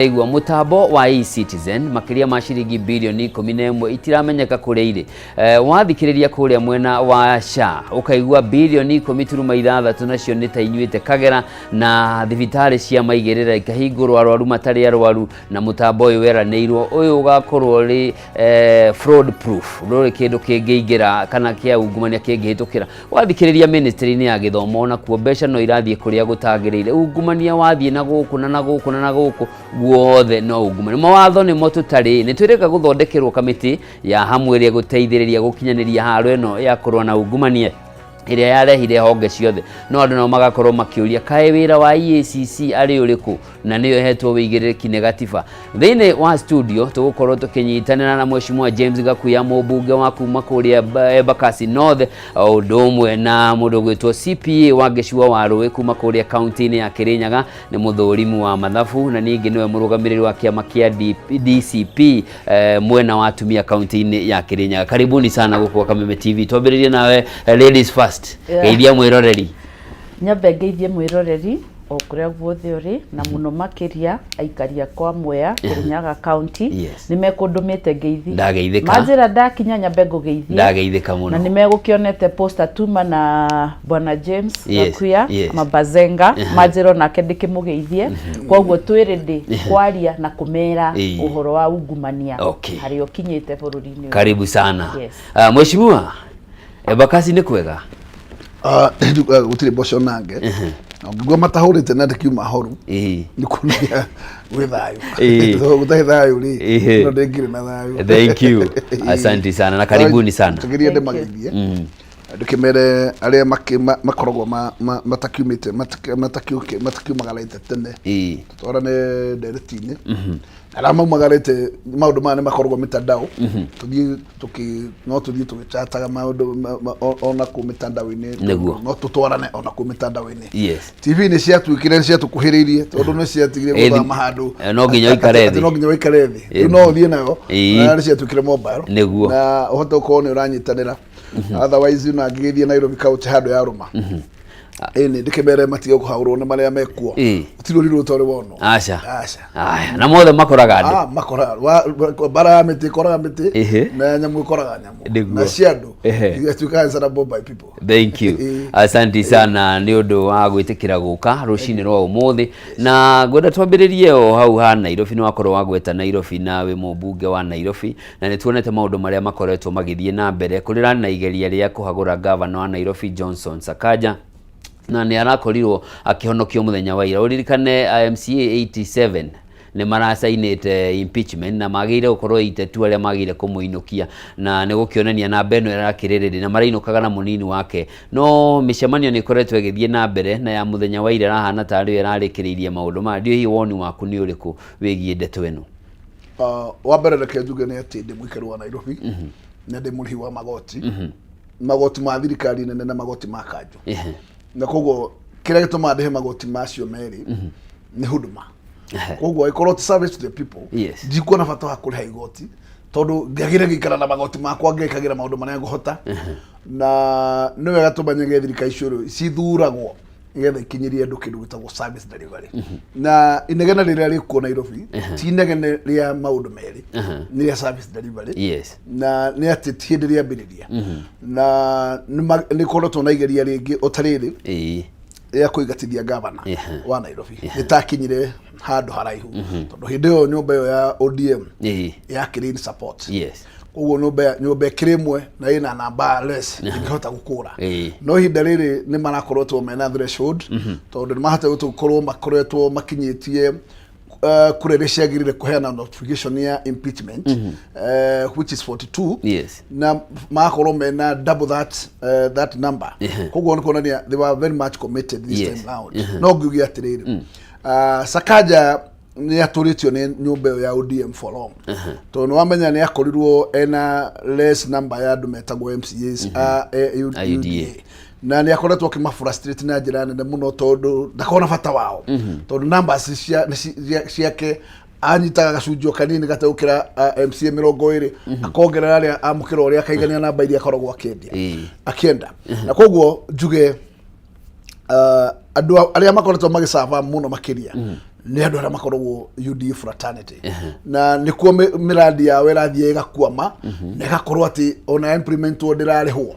Igua mũtambo wa eCitizen makĩria ma ciringi birioni 11 itiramenyeka kũrĩa irĩ. Wathikĩrĩria kũrĩa mwena wa SHA ũkaigua birioni 10.6 nacio nĩ ta inyuĩte Kagera na thibitarĩ cia maigĩrĩra ikahingũrwo arwaru matarĩ arwaru na mũtambo ũyũ weranĩirwo ũyũ ũgakorwo ũrĩ fraud proof, ndũrĩ kĩndũ kĩngĩingĩra kana kĩa ungumania kĩngĩhĩtũkĩra. Wathikĩrĩria ministry-inĩ ya gĩthomo onakuo mbeca no irathiĩ kũrĩa gũtagĩrĩire. Ungumania wathiĩ na gũkũ na na gũkũ na na gũkũ guothe no ungumania. Mawatho nĩmo tũtarĩ. Nĩ twĩrĩga gũthondekerwo kamĩtĩ ya hamwe ĩrĩa ĩgũteithĩrĩria gũkinyanĩria haro ĩno ya kũrũa na ungumania ĩrĩa yarehire honge ciothe. No andũ nao magakorwo makĩũria kaĩ wĩra wa EACC arĩ ũrĩkũ na nĩyo ĩhetwo wĩigĩrĩrĩki nĩ gatiba. Thĩinĩ wa studio tũgũkorwo tũkĩnyitanĩra na Mheshimiwa James Gakuya mũmbunge wa kuma kũrĩa Embakasi North, o ũndũ ũmwe na mũndũ ũgwĩtwo CPA wa Ngĩcua wa Rũĩ kuma kũrĩa kaunti-inĩ ya Kĩrĩnyaga, nĩ mũthũrimu wa mathabu na ningĩ nĩwe mũrũgamĩrĩri wa kĩama kĩa DCP mwena wa atumia kaunti-inĩ ya Kĩrĩnyaga. Karibuni sana gũkũ gwa Kameme TV. Twambĩrĩrie nawe ladies first. Geithia mwĩroreri. Nyambe ngeithie mwĩroreri o kũrĩa guothe ũrĩ na mũno makĩria aikari a kwa Mwea Kĩrĩnyaga County. Nĩ mekũndũmĩte ngeithi. Ndageithĩka. Manjĩra ndakinya nyambe ngũgeithie. Ndageithĩka mũno. Na nĩ megũkĩonete poster tuma na Bwana James Gakuya Mabazenga manjĩra onake ndĩkĩmũgeithie. Koguo twĩ ready kwaria na kũmera ũhoro wa ungumania harĩa ũkinyĩte bũrũri-inĩ ũyũ. Karibu sana. Mheshimiwa Embakasi nĩ kwega? Gũtirĩ mboco nange na ũngĩgua matahũrĩte na ndĩkiuma horu nĩ kuonania gwĩ thayũ. Tondũ gũtarĩ thayũ rĩ, no ndĩngĩrĩ na thayũ. Thank you. Asante sana na karibuni sana. Tũgerie ndĩmageithie ndĩkĩmere arĩa makoragwo matakiumĩte matakiumagarĩte tene tũtwarane ndereti-inĩ, arĩa maumagarĩte maũndũ maya nĩ makoragwo mitandao, tũthiĩ tũkĩ no tũthiĩ tũgĩchataga maũndũ ona kũ mitandao-inĩ. No tũtwarane ona kũ mitandao-inĩ. TV nĩ ciatuĩkire nĩ ciatũkuhĩrĩirie tondũ nĩ ciatigire gũthama handũ No nginya ũikare thĩ. No nginya ũikare thĩ. Rĩu no ũthiĩ nayo na nĩ ciatuĩkire mobile na ũhote gũkorwo nĩ ũranyitanĩra, otherwise ona ngĩgĩthiĩ Nairobi County handũ yarũma ĩni ndĩkĩmere matige kũhaũrwo nĩ marĩa mekuo. Gũtirĩ ũrirũ ũtarĩ wonwo. Aca. Aca. Aya, na mothe makoraga andũ. Ah, makora mbara ya mĩtĩ ĩkoraga mĩtĩ na ya nyamũ ĩkoraga nyamũ na cia andũ igatuĩka answerable by people. Thank you. Asante sana nĩ ũndũ wa gwĩtĩkĩra gũka rũcinĩ rwa ũmũthĩ na ngwenda twambĩrĩrie o hau ha Nairobi. Nĩ wakorwo wagweta Nairobi na wĩ mũmbunge wa Nairobi na nĩ tuonete maũndũ marĩa makoretwo magĩthiĩ na mbere. Kũrĩ na igeria rĩa kũhagũra gavana wa Nairobi Johnson Sakaja na nĩ arakorirwo akĩhonokio mũthenya wa ira. Ũririkane MCA 87 nĩ maracainĩte impeachment na magĩrĩire gũkorwo 82 arĩa magĩrĩire kũmũinũkia na nĩ gũkĩonania namba ĩno ĩrakĩrĩrĩria na marainũkaga na mũnini wake, no mĩcemanio nĩ ĩkoretwo ĩgĩthiĩ na mbere na ya mũthenya wa ira ĩrahana tarĩ yo ĩrarĩkĩrĩirie maũndũ maya. Ndiũĩ hihi woni waku nĩ ũrĩkũ wĩgiĩ ndeto ĩno? Wa mbere reke njuge nĩ atĩ ndĩ mũikari wa Nairobi na ndĩ mũrĩhi wa magoti, magoti ma thirikari nene na magoti ma kanjũ, na koguo kĩrĩa gĩtũmaga ndĩhe magoti macio merĩ nĩ huduma. Koguo ĩkorwo ti service to the people, ndikuona bata wa kũrĩha igoti tondũ ngagĩre gũikara na magoti makwa ngekagĩra maũndũ marĩa ngũhota. Na nĩ wega tũmenyage thirikari icio rĩ cithuragwo nĩgetha ikinyĩrie andũ kĩndũ gĩtagwo service delivery, na inegene rĩrĩa rĩkuo Nairobi ti inegene rĩa maũndũ merĩ, nĩ rĩa service delivery. Na nĩ atĩ ti hĩndĩ rĩambĩrĩria na nĩ koretwo na igeria rĩngĩ o ta rĩrĩ rĩa kũingatithia gavana wa Nairobi rĩtakinyire handũ haraihu tondũ hĩndĩ ĩyo nyũmba ĩyo ya ODM yakĩrĩ in support. Koguo nyũmba ĩkĩrĩ ĩmwe na ĩna namba less ĩngĩhota gũkũra. No ihinda rĩrĩ nĩ marakoretwo mena threshold tondũ nĩ mahota gũkorwo makoretwo makinyĩtie kura iria ciagĩrĩire kũheana notification ya impeachment, which is 42, na magakorwo mena double that number. Koguo nĩ kuonania they were very much committed this time round. No ngiuge atĩrĩrĩ, Sakaja nĩ atũrĩtio nĩ nyũmba ĩyo ya ODM for long tondũ nĩ wamenya nĩ akorirwo ena less number ya andũ metagwo MCAs a A UDA. UDA, na nĩ akoretwo akĩma frustrate na njĩra nene mũno tondũ ndakoragwo na bata wao tondũ numbers ciake anyitaga gacunjĩ o kanini gategũkĩra MCA 20, akongerera arĩa amũkĩra ũrĩa akaigania namba iria akoragwo akĩendia akĩenda. Na koguo njuge andũ arĩa makoretwo magĩcaba mũno makĩria Nĩ andũ arĩa makoragwo UDA fraternity, na nĩkuo mĩrandi yao ĩrathiĩ ĩgakwama na ĩgakorwo atĩ ona implementwo ndĩrarĩhwo.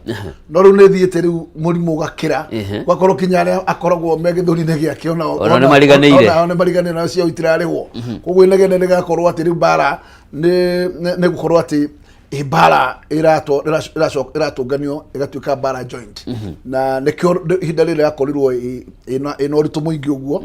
No rĩu nĩ thiĩte rĩu mũrimũ ũgakĩra, gwakorwo kinya arĩa akoragwo me gĩthũri-inĩ gĩake onao Onao nĩ mariganĩire. Onao nĩ mariganĩire, nao ciao itirarĩhwo. Koguo inegene rĩgakorwo atĩ rĩu mbara nĩ gũkorwo atĩ mbara ĩratũnganio ĩgatuĩka mbara joint, na nĩkĩo ihinda rĩrĩ rĩrakorirwo ĩna ũritũ mũingĩ ũguo,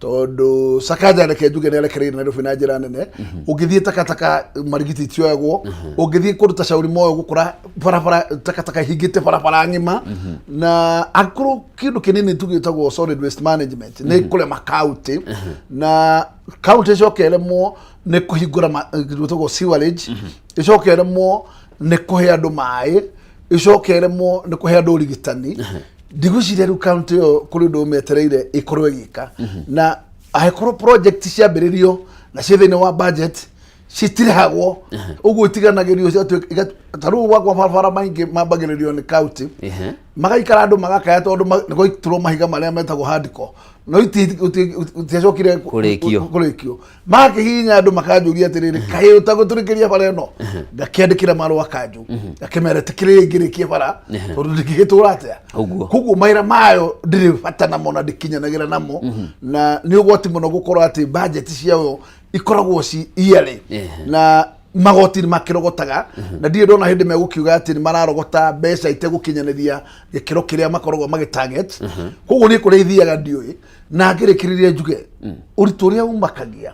tondũ Sakaja, reke njuge, nĩ arekereirie Nairobi na njĩra nene. Ũngĩthiĩ takataka marigiti itioyagwo, ũngĩthiĩ kũndũ ta Shauri Moyo gũkora barabara takataka ihingĩte barabara ng'ima, na angĩkorwo kĩndũ kĩnini tu gĩtagwo solid waste management nĩ kũrema county, na county ĩcoke ĩremwo nĩ kũhingũra gwĩtagwo sewerage, ĩcoke ĩremwo nĩ kũhe andũ maĩ, ĩcoke ĩremwo nĩ kũhe andũ ũrigitani, ndigwĩciria rĩu county ĩyo kũrĩ ũndũ ũmĩetereire ĩkorwo ĩgĩka. Na angĩkorwo project ciambĩrĩrio na ciĩ thĩinĩ wa budget citirĩhagwo ũguo, itiganagĩrio, ta rĩu gwakwa barabara maingĩ mambagĩrĩrio nĩ county, magaikara andũ magakaya tondũ nĩ gwaitirwo mahiga marĩa metagwo hardcore, no itiacokire Kũrĩkio. Kũrĩkio. Magakĩhihinya andũ makanjũria atĩrĩrĩ, kaĩ ũtagũtũrĩkĩria bara ĩno? Ngakĩandĩkĩra marũa kanjũ, ngakĩmera tĩkĩrĩria ingĩrĩkie bara, tondũ ndingĩgĩtũra atĩa. Koguo mawĩra mayo ndirĩ bata namo na ndikinyanagĩra namo, na nĩ ũgwati mũno gũkorwo atĩ budget ciayo ikoragwo ci yearly, na magoti nĩ makĩrogotaga, na ndirĩ ndona hĩndĩ megũkiuga atĩ nĩ mararogota mbeca itegũkinyanĩria gĩkĩro kĩrĩa makoragwo magĩ target. Koguo niĩ kũrĩa ithiaga ndiũĩ. Na ngĩrĩkĩrĩria njuge ũritũ ũrĩa umakagia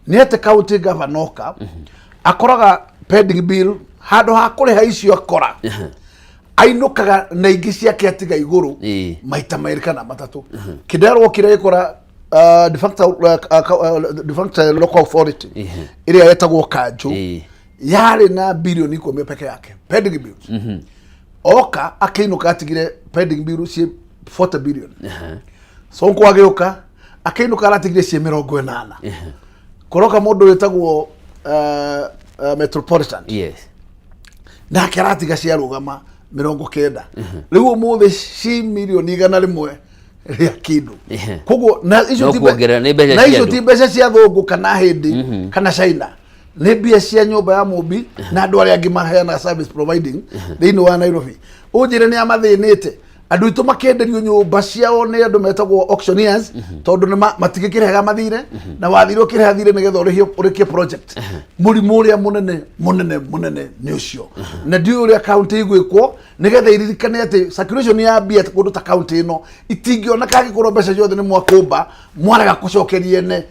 nĩ atĩ county governor oka akoraga pending bill, handũ ha kũrĩha icio akora ainũkaga na ingĩ ciake atiga igũrũ maita merĩ kana matatũ. Kĩndarwo kĩrĩa gĩkora de facto, de facto local authority ĩrĩa yetagwo kanjũ yarĩ na bilioni 10 peke yake pending bills. Oka akĩinũka atigire pending bill ciĩ 40 billion. Sonko agĩũka akĩinũka aratigire ciĩ 80. Kũroka mũndũ wĩtagwo Metropolitan, nake aratiga ciarũgama 90. Rĩu ũmũthĩ ci 100 milioni rĩa kĩndũ. Koguo na icio No kuongerera nĩ mbeca na cia icio andũ. Ti mbeca cia thũngũ kana hĩndĩ kana China, nĩ mbia cia nyũmba ya mũmbi na andũ arĩa angĩ maheanaga service providing thĩinĩ wa Nairobi. Ũnjĩre nĩ amathĩnĩte andũ aitũ makenderio nyũmba ciao nĩ andũ metagwo auctioneers, tondũ nĩ matingĩkĩrĩhaga mathirĩ, na wathire ũkĩrĩha thirĩ nĩgetha ũrĩhie ũrĩkie project. Mũrimũ ũrĩa mũnene mũnene mũnene nĩ ũcio, na ndiũĩ ũrĩa county igwĩkwo nĩgetha iririkane atĩ circulation ya mbia kũndũ ta county ĩno itingĩoneka angĩkorwo mbeca ciothe nĩ mwakũmba mwarega kũcokeria ene.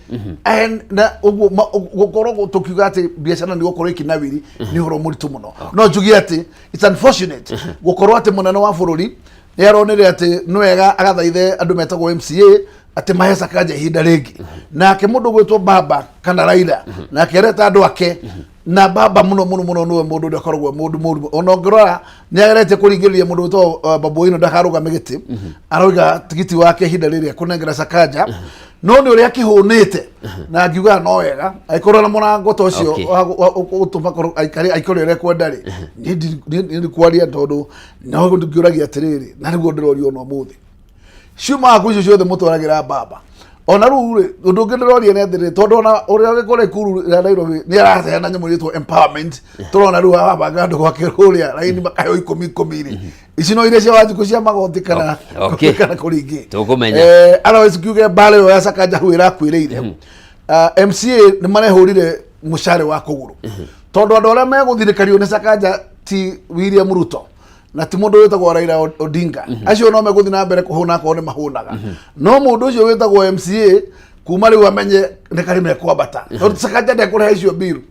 Na ũguo gũkorwo tũkiuga atĩ biacara nĩ gũkorwo ĩkĩnawiri nĩ ũhoro mũritũ mũno. No njuge atĩ it's unfortunate gũkorwo atĩ mũnene wa bũrũri nĩ aronire atĩ nĩ wega agathaithe andũ metagwo MCA atĩ mahe Sakaja ihinda rĩngĩ, nake mũndũ gwĩtwo Baba kana Raila nake areta andũ ake, na Baba mũno mũno mũno nĩwe mũndũ ũrĩa ũkoragwo mũndũ mũru. Ona ũngĩrora nĩ ageretie kũringĩrĩria mũndũ wĩtwo Babu Owino ndakarũgame gĩtĩ, aroiga tigiti wake ihinda rĩrĩa kũnengera Sakaja, no nĩ ũrĩa akĩhũnĩte na ngiuga no wega angĩkorwo na mũrango ta ũcio wa gũtũma korwo aikare aikare ũrĩa ekwenda rĩ. Niĩ ndikwaria tondũ no ngĩũragia atĩrĩrĩ, na nĩguo ndĩrorio ona ũmũthĩ, ciuma waku icio ciothe mũtwaragĩra Baba. Ona rĩu rĩ, ũndũ ũngĩ ndĩroria nĩ atĩrĩrĩ, tondũ ona ũrĩa ũgĩkora ikuru rĩa Nairobi nĩ araheana nyamũ ĩtwo empowerment, tũrona rĩu arabanga andũ gwake kũrĩa raini makaheo ikũmi ikũmi rĩ, ici no iria cia Wanjikũ cia magoti kana kana kũrĩ ingĩ? Tũkũmenya. Otherwise kiuge mbara ĩyo ya Sakaja hau ĩrakuĩrĩire. Ah, MCA nĩ marehũrire mũcare wa kũgũrũ, tondũ andũ arĩa megũthirĩkario nĩ Sakaja ti William Ruto na ti mũndũ wĩtagwo Raila Odinga. Acio no megũthiĩ na mbere kũhũna akorwo nĩ mahũnaga, no mũndũ ũcio wĩtagwo MCA kuma rĩu amenye nĩ karĩ mekwambata, tondũ Sakaja ndekũrĩha icio bill,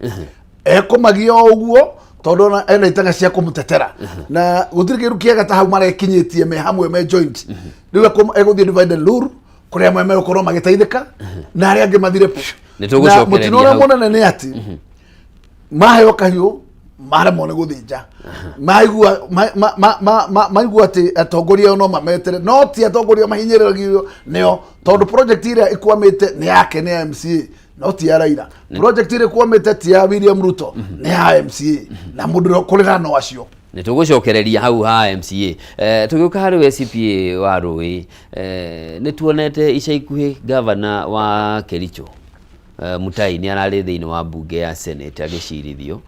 ekũmagia o ũguo, tondũ ona ena itanga cia kũmũtetera, na gũtirĩ kĩndũ kĩega ta hau marekinyĩtie me hamwe me joint. Rĩu egũthiĩ divide and rule, kũrĩa amwe megũkorwo magĩteithĩka na arĩa angĩ mathire piũ. Nĩ tũgũcokereria Na mũtino ũrĩa hau. mũnene nĩ atĩ maheo kahiũ maremwo nĩ gũthĩnja, maigua maigua atĩ atongoria ao no mametere, no ti atongoria mahinyĩrĩragio nĩo, tondũ project ĩrĩa ĩkwamĩte nĩ yake, nĩ ya MCA, no ti ya Raila. Project ĩrĩa ĩkwamĩte ti ya William Ruto, nĩ ya MCA, na mũndũ ũrĩa ũkũrĩra no acio. Nĩ tũgũcokereria hau ha MCA. Tũgĩũka harĩ we CPA wa Rũĩ, nĩ tuonete ica ikuhĩ gavana wa Kericho Mutai nĩ ararĩ thĩinĩ wa mbunge ya Senate agĩcirithio.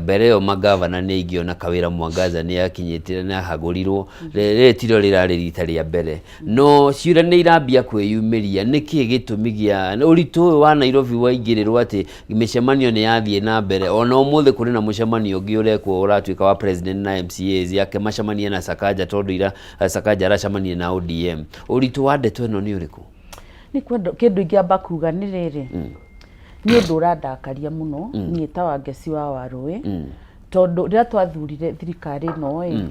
Mbere ĩyo magavana nĩ aingĩ ona Kawĩra Mwangaza nĩ akinyĩte nĩ ahagũrirwo. Rĩrĩ tirĩo rĩrarĩ rita rĩa mbere. No ciũria nĩ irambia kwĩyumĩria nĩkĩ gĩtũmi gĩa ũritũ ũyũ wa Nairobi waingĩrĩrwo atĩ mĩcemanio nĩ yathiĩ na mbere ona ũmũthĩ kũrĩ na mũcemanio ũngĩ ũrekwo ũratuĩka wa president na MCAs yake macemanie na Sakaja tondũ ira Sakaja aracemania na ODM. Ũritũ wa ndeto ĩno nĩ ũrĩkũ? Nĩ kwenda kĩndũ ingĩamba kuga nĩ rĩrĩ, nĩ ũndũ ũrandakaria mũno niĩ ta Wangeci wa Warũĩ, tondũ rĩrĩa twathurire thirikari ĩno ĩ,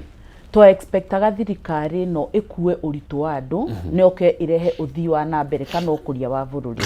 twa expectaga thirikari ĩno ĩkue ũritũ wa andũ na ĩũke ĩrehe ũthii wa na mbere kana ũkũria wa bũrũri.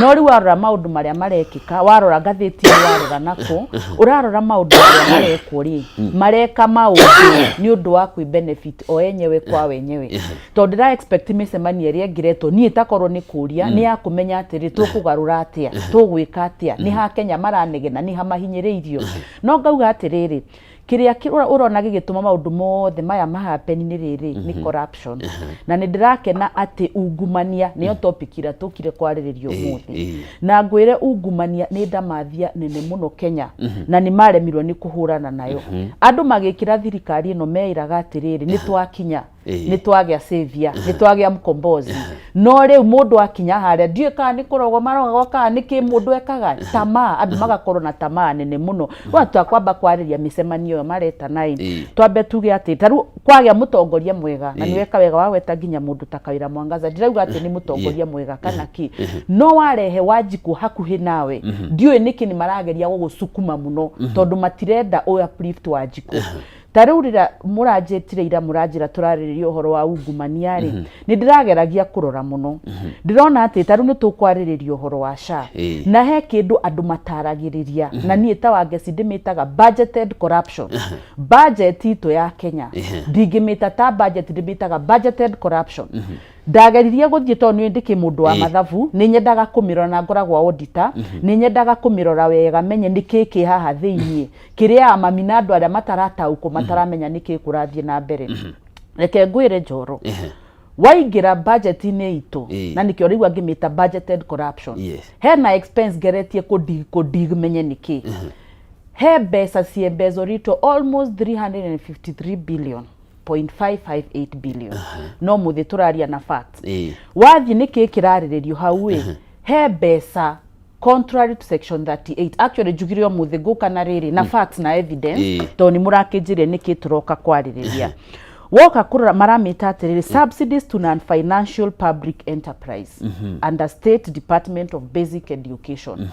No rĩu warora maũndũ marĩa marekĩka, warora ngathĩti-inĩ, warora nakũ, ũrarora maũndũ marĩa marekwo rĩ, mareka maũndũ nĩ ũndũ wa kwĩ benefit o enyewe kwa wenyewe. Tondũ ndĩra expect mĩcemanio ĩrĩa ĩngĩretwo niĩ takorwo nĩ kũria nĩ ya kũmenya atĩrĩ tũkũgarũra atĩa, tũgwĩka atĩa, nĩ ha Kenya maranegena, nĩ ha mahinyĩrĩirio. No ngauga atĩrĩrĩ, kĩrĩa ũrona gĩgĩtũma maũndũ mothe maya ma happen nĩ rĩrĩ, nĩ corruption. Na nĩ ndĩrakena atĩ ungumania nĩyo topic ĩrĩa tũkire kwarĩrĩria ũmũthĩ. Na ngwĩre ungumania nĩ ndamathia nene mũno Kenya, na nĩ maremirwo nĩ kũhũrana nayo. Andũ magĩkĩra thirikari ĩno meĩraga atĩrĩrĩ, nĩ twakinya, nĩ twagĩa savior, nĩ twagĩa mkombozi. No rĩu mũndũ akinya harĩa, ndiũĩ kana nĩ kũrogwo marogagwo kana nĩ kĩ mũndũ ekaga, tamaa, andũ magakorwo na tamaa nene mũno. Rĩu twakwamba kwarĩria mĩcemanio ĩyo maretana ĩ, twambe tuge atĩ ta rĩu kwagĩa mũtongoria mwega, na nĩ weka wega wagweta nginya mũndũ ta Kawĩra Mwangaza, ndirauga atĩ nĩ mũtongoria mwega kana kĩ, no warehe Wanjikũ hakuhĩ nawe, ndiũĩ nĩkĩ nĩ marageria gũgũcukuma mũno, tondũ matirenda ũ uplift Wanjikũ. Ta rĩu rĩrĩa mũranjĩtire ira mũranjĩra tũrarĩrĩria ũhoro wa ungumania rĩ, nĩ ndĩrageragia kũrora mũno. Ndĩrona atĩ ta rĩu nĩ tũkwarĩrĩria ũhoro wa SHA. Na he kĩndũ andũ mataragĩrĩria, na niĩ ta Wangeci ndĩmĩtaga budgeted corruption. Budget itũ ya Kenya, ndingĩmĩta ta budget, ndĩmĩtaga budgeted corruption. Ndageririe gũthiĩ tondũ nĩ ndĩkĩ mũndũ wa mathabu, nĩ nyendaga kũmĩrora na ngoragwo auditor, nĩ nyendaga kũmĩrora wega menye nĩ kĩ kĩ haha thĩiniĩ, kĩrĩa mami na andũ arĩa matarataũkwo mataramenya nĩ kĩ kũrathiĩ na mbere. Reke ngwĩre Njoro, waingĩra budget-inĩ itũ, na nĩkĩo rĩu angĩmĩta budgeted corruption. Hena expense ngeretie kũdig menye nĩ kĩ. He mbeca ciembezoritwo almost 353 billion. 0.558 billion. No mũthĩ tũraria na facts. Wathiĩ nĩ kĩ kĩrarĩrĩrio hau ĩ, he mbeca contrary to section 38. Actually njugire ũmũthĩ ngũka na rĩrĩ na facts na evidence, tondũ nĩ mũrakĩnjĩrire nĩkĩ tũroka kwarĩrĩria. Woka kũrora maramĩta atĩrĩrĩ, subsidies to non-financial public enterprise under State Department of Basic Education.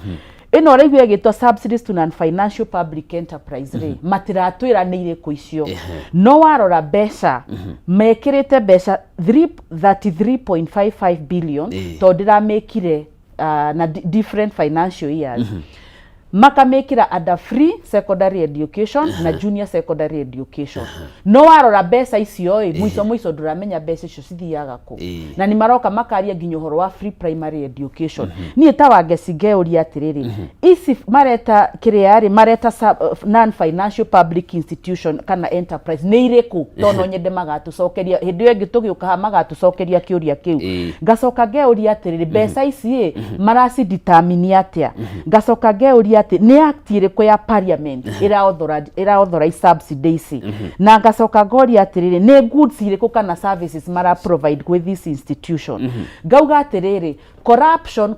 Ĩno ũraigua ĩgĩtwo subsidies to non-financial public enterprise rĩ, matiratwĩra nĩ irĩkũ icio. No warora mbeca, mekĩrĩte mbeca 33.55 billion, tondũ ndĩramĩkire na different financial years, makamĩkĩra under free secondary education na junior secondary education. No warora mbeca icio ĩ, mũico mũico ndũramenya mbeca icio cithiaga kũ. Na nĩ maroka makaria nginya ũhoro wa free primary education. Niĩ ta Wangeci ngeuria atĩrĩrĩ, ici mareta kĩrĩa rĩ, mareta non financial public institution kana enterprise nĩ irĩkũ? Tondũ no nyende magatũcokeria hĩndĩ ĩyo ĩngĩ tũgĩũka haha, magatũcokeria kĩũria kĩu. Ngacoka ngeuria atĩrĩrĩ, mbeca ici ĩ maracidetermine atĩa? Ngacoka ngeuria atĩ nĩ act ĩrĩkũ ya parliament ĩra authorize subsidy ici? Na ngacoka ngoria atĩrĩrĩ, nĩ goods irĩkũ kana services mara provide with this institution? Ngauga atĩrĩrĩ, corruption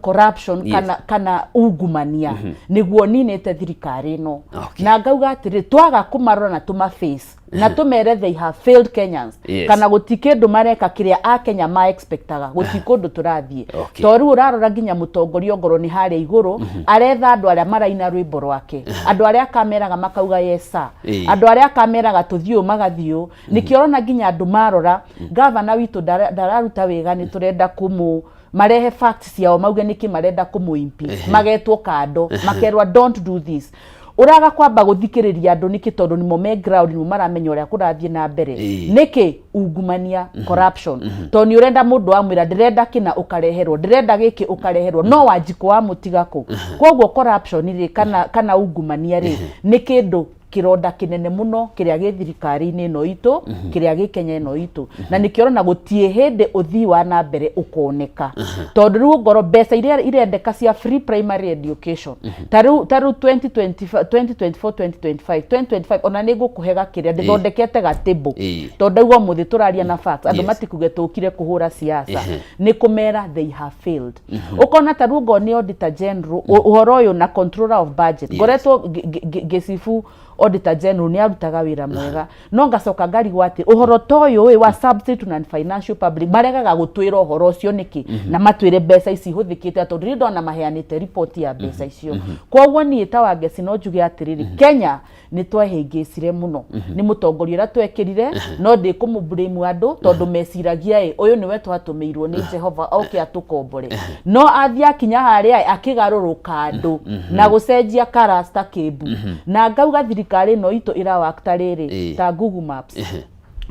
kana ungumania nĩguo ninĩte thirikari ĩno. Na ngauga atĩrĩrĩ, twaga kũmarora na tũma face na tũmere they have failed Kenyans, kana gũti kĩndũ mareka kĩrĩa akenya ma expectaga, gũti kũndũ tũrathiĩ. To rĩu ũrarora nginya mũtongoria ongorwo nĩ harĩa igũrũ aretha andũ arĩa maraina rwĩmbo rwake, andũ arĩa akameraga makauga yes sir, andũ arĩa akameraga tũthiĩ ũũ magathiĩ ũũ. Nĩkĩo ũrona nginya andũ marora gavana witũ ndararuta wĩra, nĩ tũrenda kũmũ marehe facts ciao mauge nĩkĩ marenda kũmũ impeach, magetwo kando makerwa don't do this. Ũraga kwamba gũthikĩrĩria andũ nĩkĩ? Tondũ nĩmo me ground, nĩmo maramenya ũrĩa kũrathiĩ na mbere. Nĩkĩ ungumania, corruption? Tondũ nĩ ũrenda mũndũ wamwĩra ndĩrenda kĩna ũkareherwo, ndĩrenda gĩkĩ ũkareherwo, no Wanjikũ wamũtiga kũ? Koguo corruption rĩ, kana ungumania rĩ, nĩ kĩndũ Kĩronda kĩnene mũno kĩrĩa gĩ thirikari-inĩ ĩno itũ, kĩrĩa gĩ Kenya ĩno itũ. Na nĩkĩo ũrona gũtirĩ hĩndĩ ũthii wa na mbere ũkoneka. Tondũ rĩu ongorwo mbeca iria irendeka cia free primary education, ta rĩu 2024, 2025, 2025 ona nĩ ngũkũhe gakĩrĩa, ndĩthondekete ga table. Tondũ ndauga ũmũthĩ tũraria na facts, andũ matikuge tũkire kũhũra siasa. Nĩ kũmera they have failed. Ũkona ta rĩu ongorwo nĩ auditor general, ũhoro ũyũ na controller of budget, ngoretwo ngĩcibu auditor general nĩ arutaga wĩra mwega, no ngacoka ngarigwo atĩ ũhoro ta ũyũ ĩ wa substitute non financial public maregaga gũtwĩra ũhoro ũcio nĩkĩ, na matwĩre mbeca ici ihũthĩkĩte, tondũ ndirĩ ndona maheanĩte report ya mbeca icio. Koguo niĩ ta Wangeci no njuge atĩrĩrĩ, Kenya nĩ twehĩngĩcire mũno nĩ mũtongoria ũrĩa twekĩrire, no ndĩkũmũ blame andũ tondũ meciragia ĩ ũyũ nĩwe twatũmĩirwo nĩ Jehova oke atũkombore, no athiĩ akinya harĩa ĩ, akĩgarũrũka andũ na gũcenjia colours ta kĩmbu, na ngauga thirikari ĩno itũ ĩrawak ta rĩrĩ ta Google Maps,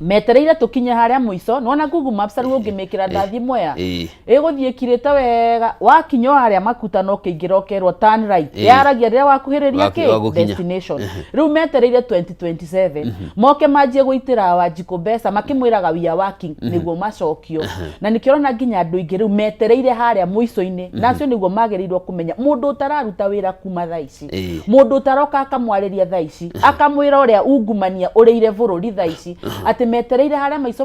metereire tũkinye harĩa mũico. Nĩwona Google Maps rĩu ũngĩmĩkĩra ndathiĩ Mwea, ĩgũthiĩ ĩkirĩte wega, wakinya o harĩa makutano ũkĩingĩra ũkerwo turn right. Yaragia rĩrĩa wakuhĩrĩria kĩ wagũkinya. Destination. Rĩu metereire 2027 moke manjie gũitĩra Wanjikũ mbeca makĩmwĩraga "We are working" nĩguo macokio, na nĩkĩo ũrona nginya andũ aingĩ rĩu metereire harĩa mũico-inĩ, na acio nĩguo magĩrĩirwo kũmenya mũndũ ũtararuta wĩra kuma thaa ici, mũndũ ũtaroka akamwarĩria thaa ici, akamwĩra ũrĩa ungumania ũrĩire bũrũri thaa ici, atĩ metereire harĩa maico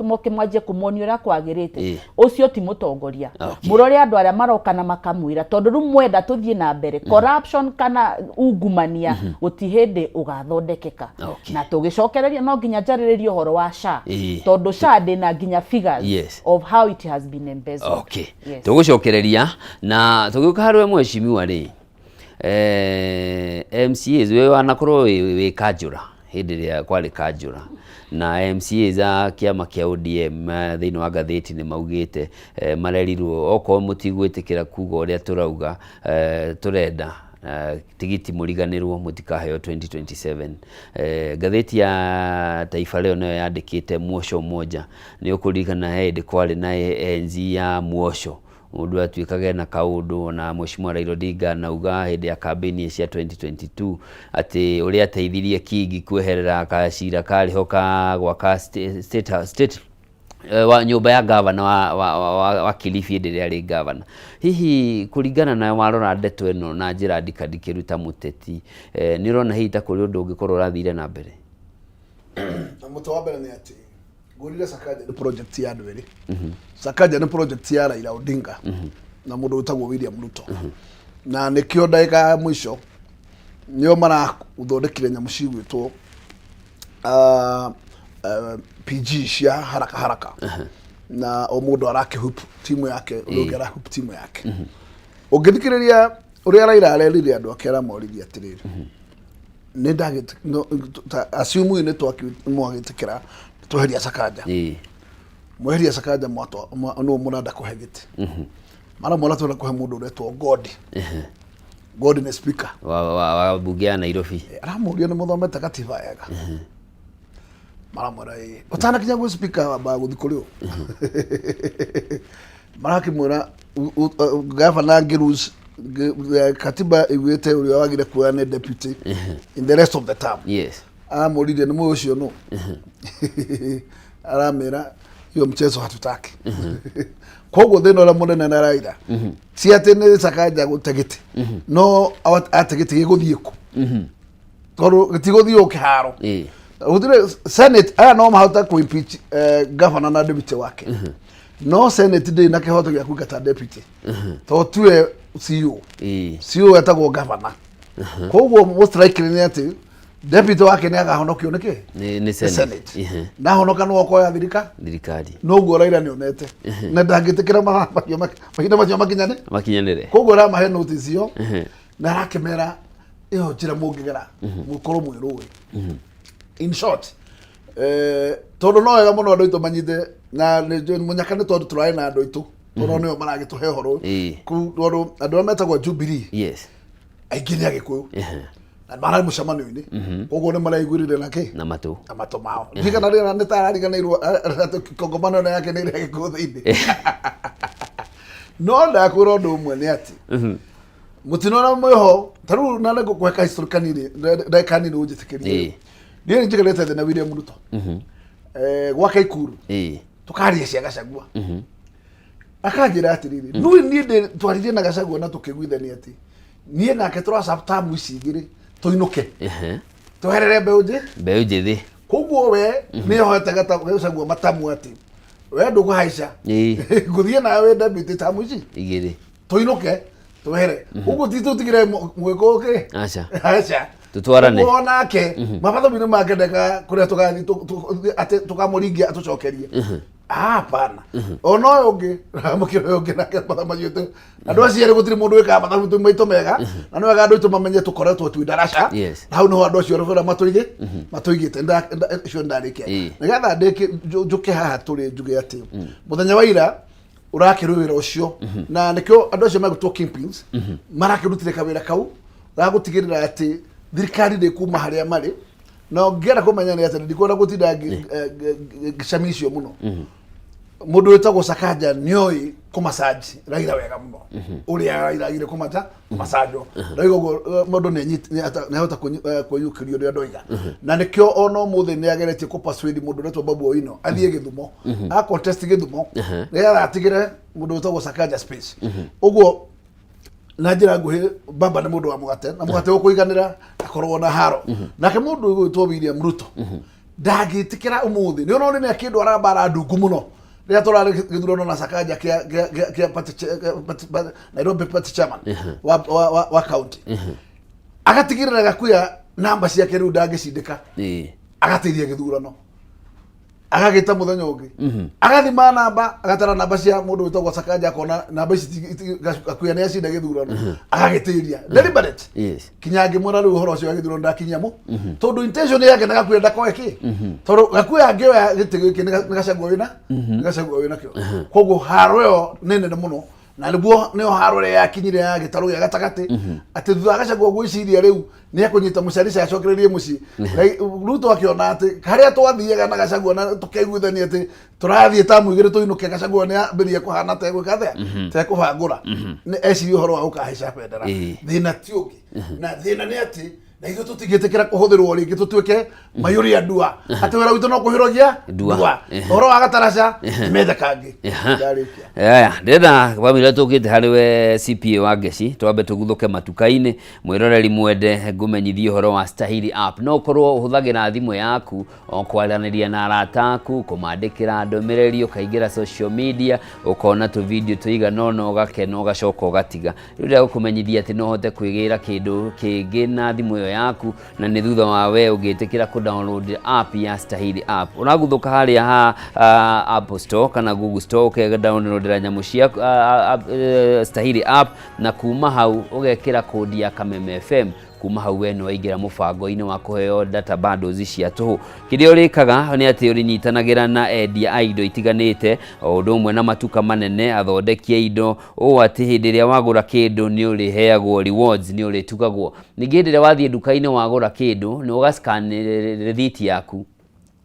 moke mwanjie kũmuonia ũrĩa kwagĩrĩte. Ũcio ti mũtongoria. Mũrore andũ arĩa maroka na makamwĩra, tondũ rĩu mwenda tũthiĩ na mbere, corruption kana ungumania gũti hĩndĩ ũgathondekeka. Na tũgĩcokereria no nginya njarĩrĩrie ũhoro wa SHA, tondũ SHA ndĩna nginya figures of how it has been embezzled. Yes. Tũgũcokereria na tũgĩũka harĩ we mheshimiwa rĩ, MCAs, we wanakorwo wĩ kanjũra hĩndĩ ĩrĩa kwarĩ kanjũra, na MCAs a kĩama kĩa ODM, thĩinĩ wa ngathĩti nĩ maugĩte, marerirwo okorwo mũtigwĩtĩkĩra kuga ũrĩa tũrauga, tũrenda tigiti mũriganĩrwo, mũtikaheo 2027. Ngathĩti ya Taifa Leo nayo yandĩkĩte muosho moja. Nĩ ũkũririkana he hĩndĩ kwarĩ na enzi ya muosho, mũndũ atuĩkage na kaũndũ, ona Mheshimiwa Raila Odinga anauga hĩndĩ ya campaign cia 2022 atĩ ũrĩa ateithirie Kingi kweherera gacira karĩ ho ka gwaka state wa nyũmba ya gavana wa Kilifi hĩndĩ ĩrĩa arĩ gavana. Hihi kũringana na warora ndeto ĩno na njĩra ndikandikĩru ta mũteti, nĩ ũrona hihi ta kũrĩ ũndũ ũngĩkorwo ũrathire na mbere? Na mũtĩ wa mbere nĩ atĩ ngũrire Sakaja nĩ project ya andũ erĩ. Sakaja nĩ project ya Raila Odinga na mũndũ wĩtagwo William Ruto, na nĩkĩo ndagĩka ya mũico nĩo marathondekire nyamũ cigwĩtwo PG cia haraka haraka, na o mũndũ arakĩhup timu yake, ũrĩa ũngĩ arahup timu yake. Ũngĩthikĩrĩria ũrĩa Raila arerire andũ ake, aramoririe atĩrĩrĩ, nĩ ndagĩt no, ta assume nĩ mwagĩtĩkĩra tweheria Sakaja, mweheria Sakaja, mwatwa nũ mũrenda kũhe gĩtĩ? Maramwĩra twenda kũhe mũndũ ũretwo Godi. Godi nĩ speaker wa bunge ya Nairobi. Aramũria, nĩ mũthomete katiba wega? Maramwĩra ĩĩ. Ũtanakinya gwĩ speaker wambaga gũthiĩ kũrĩ ũ? Marakĩmwĩra gavana angĩ katiba ĩugĩte ũrĩa wagire kuoya nĩ deputy in the rest of the term. Aramũririe, nĩ mũĩ ũcio nũ? Aramĩra, hiyo mchezo hatutaki. Koguo thĩna ũrĩa mũnene na Raila ti atĩ nĩ Sakaja gũte gĩtĩ, no ate gĩtĩ gĩgũthiĩ kũ? Tondũ gĩtigũthiĩ o kĩharo. Gũtirĩ senate, aya no mahote kũ impeach governor na deputy wake, no senate ndĩrĩ na kĩhoto gĩa kũingata deputy tondũ tiwe CEO. CEO etagwo governor. Koguo most likely nĩ atĩ deputy wake nĩ akahonokio nĩ kĩ? Nĩ Nĩ Senate. Senate. Nahonoka nĩ okoya thirikari. Noguo Raila nĩ onete na ndangĩtĩkĩra mahinda macio makinyane makinyanĩre. Koguo aramahe notice ĩyo na arakĩmera ĩyo njĩra mũngĩgera mũkorwo mwĩ rũĩ. In short, tondũ no wega mũno andũ aitũ manyite na nĩ mũnyaka, nĩ tondũ tũrarĩ na andũ aitũ, tondũ nĩo maragĩtũhe ũhoro kũu, tondũ andũ arĩa metagwo Jubilee aingĩ nĩ Agĩkũyũ na mararĩ mũcemanio-inĩ, koguo nĩ maraiguĩrĩire na kĩ? Na matũ. Na matũ mao. Ndirikana rĩrĩa nĩ tarariganĩirwo atĩ kongomano ĩno yake nĩ ĩrĩa Gĩkũyũ thĩinĩ. No ndakwĩra ũndũ ũmwe nĩ atĩ Mũtino na mwĩho ta rĩu na nĩngũkũhe ka history kanini, ndagĩka nini ũnjĩtĩkĩrie. Niĩ nĩ njikarĩte thĩ na William Ruto gwake Ikuru, tũkaria cia Gachagua, akanjĩra atĩrĩrĩ, nui niĩ ndĩ twaririe na Gachagua na tũkĩiguithania atĩ niĩ nake tũraca tamu ici igĩrĩ tũinũke, tweherere mbeũ njĩ mbeũ njĩthĩ. Koguo we nĩ hoete Gachagua matamu atĩ we ndũkũhaica, ngũthiĩ nawe wĩ deputy tamu ici igĩrĩ, tũinũke twehere ũguo, ti tũtigire mwĩko ũkĩ. Aca. Aca. Tũtwarane. Ũguo onake mabatho-inĩ make ndeka kũrĩa tũgathiĩ atĩ tũkamũringia atũcokerie. Ah, hapana, ona ũyũ ũngĩ ramũkĩra ũyũ ũngĩ nake matha macio andũ acio erĩ gũtirĩ mũndũ wĩkaga mathabu maitũ mega, na nĩ wega andũ aitũ mamenye tũkoretwo twĩ ndaraca. Na hau nĩho andũ acio rũbĩra matũigĩte. Icio ndarĩkia nĩgetha ndĩke njũke haha tũrĩ njuge atĩ mũthenya wa ira ũrakĩrwo wĩra ũcio, na nĩkĩo andũ acio megũtwo kingpins marakĩrutire kawĩra kau ga gũtigĩrĩra atĩ thirikari ndĩkuma harĩa marĩ. Na ũngĩenda kũmenya nĩ atĩ ndikwenda gũtinda ngĩcamicio mũno, mũndũ wĩtagwo Sakaja nĩoĩ kũmacaji Raila wega mũno, ũrĩa Raila agire kũmaca kũmacanjwo. Ndauga ũguo, mũndũ nĩahota kwĩyũkĩria ũrĩa ndoiga, na nĩkĩo ona ũmũthĩ nĩ ageretie kũ persuade mũndũ ũretwo Babu Owino athiĩ Gĩthumo, a contest Gĩthumo, nĩgetha atigĩre mũndũ wĩtagwo Sakaja space. Ũguo na njĩra nguhĩ, baba nĩ mũndũ wa mũgate na mũgate ũkũiganĩra akorwo na haro. Nake mũndũ ũgwĩtwo William Ruto ndangĩtĩkĩra ũmũthĩ nĩ ũrona nĩ akĩndwara mbara ndungu mũno rĩrĩa tũrarĩ gĩthurano na Sakaja kĩa Nairobi party chairman wa county, agatigĩrĩra Gakuya namba ciake rĩu ndangĩcindĩka, agateithia gĩthurano, agagĩta mũthenya ũngĩ agathima namba, agatara namba cia mũndũ wĩtagwo Sakaja, akona namba ici Gakuya nĩ acinda gĩthurano, agagĩtĩria deliberate. Kinya ngĩmwĩra rĩu ũhoro ũcio wa gĩthurano ndakinya mũ tondũ intention yake nĩ Gakuya ndakoe kĩ, tondũ Gakuya angĩoya gĩtĩ gĩkĩ nĩ Gachagua wĩna nĩ Gachagua wĩna kĩo. Koguo haro ĩyo nĩ nene mũno, na nĩguo nĩyo haro ĩrĩa yakinyire ya gĩtarũ gĩa gatagatĩ, atĩ thutha wa Gachagua gwĩciria rĩu nĩ ekũnyita mũcarica acokererie mũciĩ, Ruto akĩona atĩ harĩa twathiaga na Gachagua na tũkaiguithania atĩ tũrathiĩ tamu igĩrĩ tũinũke, Gachagua nĩ ambĩrĩria kũhana tegwĩka atĩa, tekũbangũra, nĩ eciria ũhoro wa gũkahaica bendera. Thĩna ti ũngĩ, na thĩna nĩ atĩ na ithuĩ tũtingĩtĩkĩra kũhũthĩrwo rĩngĩ tũtuĩke mayũria ndua, atĩ wĩra witũ no kũhĩrogia Ndua. ndua. Ũhoro wa gataraca methe kangĩ. Ndarĩkia. Aya, ndĩrenda bamĩrĩ tũkĩte harĩ we CPA wa Ngeci, twambe tũguthũke matuka-inĩ. Mwĩroreri mwende, ngũmenyithie ũhoro wa Stahili app. No ũkorwo ũhũthagĩra thimũ yaku o kwaranĩria na arata aku, kũmandĩkĩra ndũmĩrĩri, ũkaingĩra social media, ũkona tũ video tũigana ũna, ũgakena, ũgacoka ũgatiga. Rĩu ndĩrenda gũkũmenyithia atĩ no ũhote kwĩgĩra kĩndũ kĩngĩ na thimũ ĩyo yaku, na nĩ thutha wa we ũngĩtĩkĩra kũ download app ya Stahili app. Ũraguthũka harĩa ha Apple Store kana Google Store, ũke downloadera nyamũ cia Stahili app, na kuma hau ũgekĩra kodi ya Kameme FM. Kuma hau we nĩ waingĩra mũbango-inĩ wa kũheo data bundles cia tũhũ. Kĩrĩa ũrĩkaga nĩ atĩ ũrĩnyitanagĩra na endia a indo itiganĩte, o ũndũ ũmwe na matuka manene, athondeki a indo, ũũ atĩ hĩndĩ ĩrĩa wagũra kĩndũ nĩ ũrĩheagwo rewards, nĩ ũrĩtugagwo. Ningĩ hĩndĩ ĩrĩa wathiĩ nduka-inĩ wagũra kĩndũ, nĩ ũga scan rĩthiti yaku,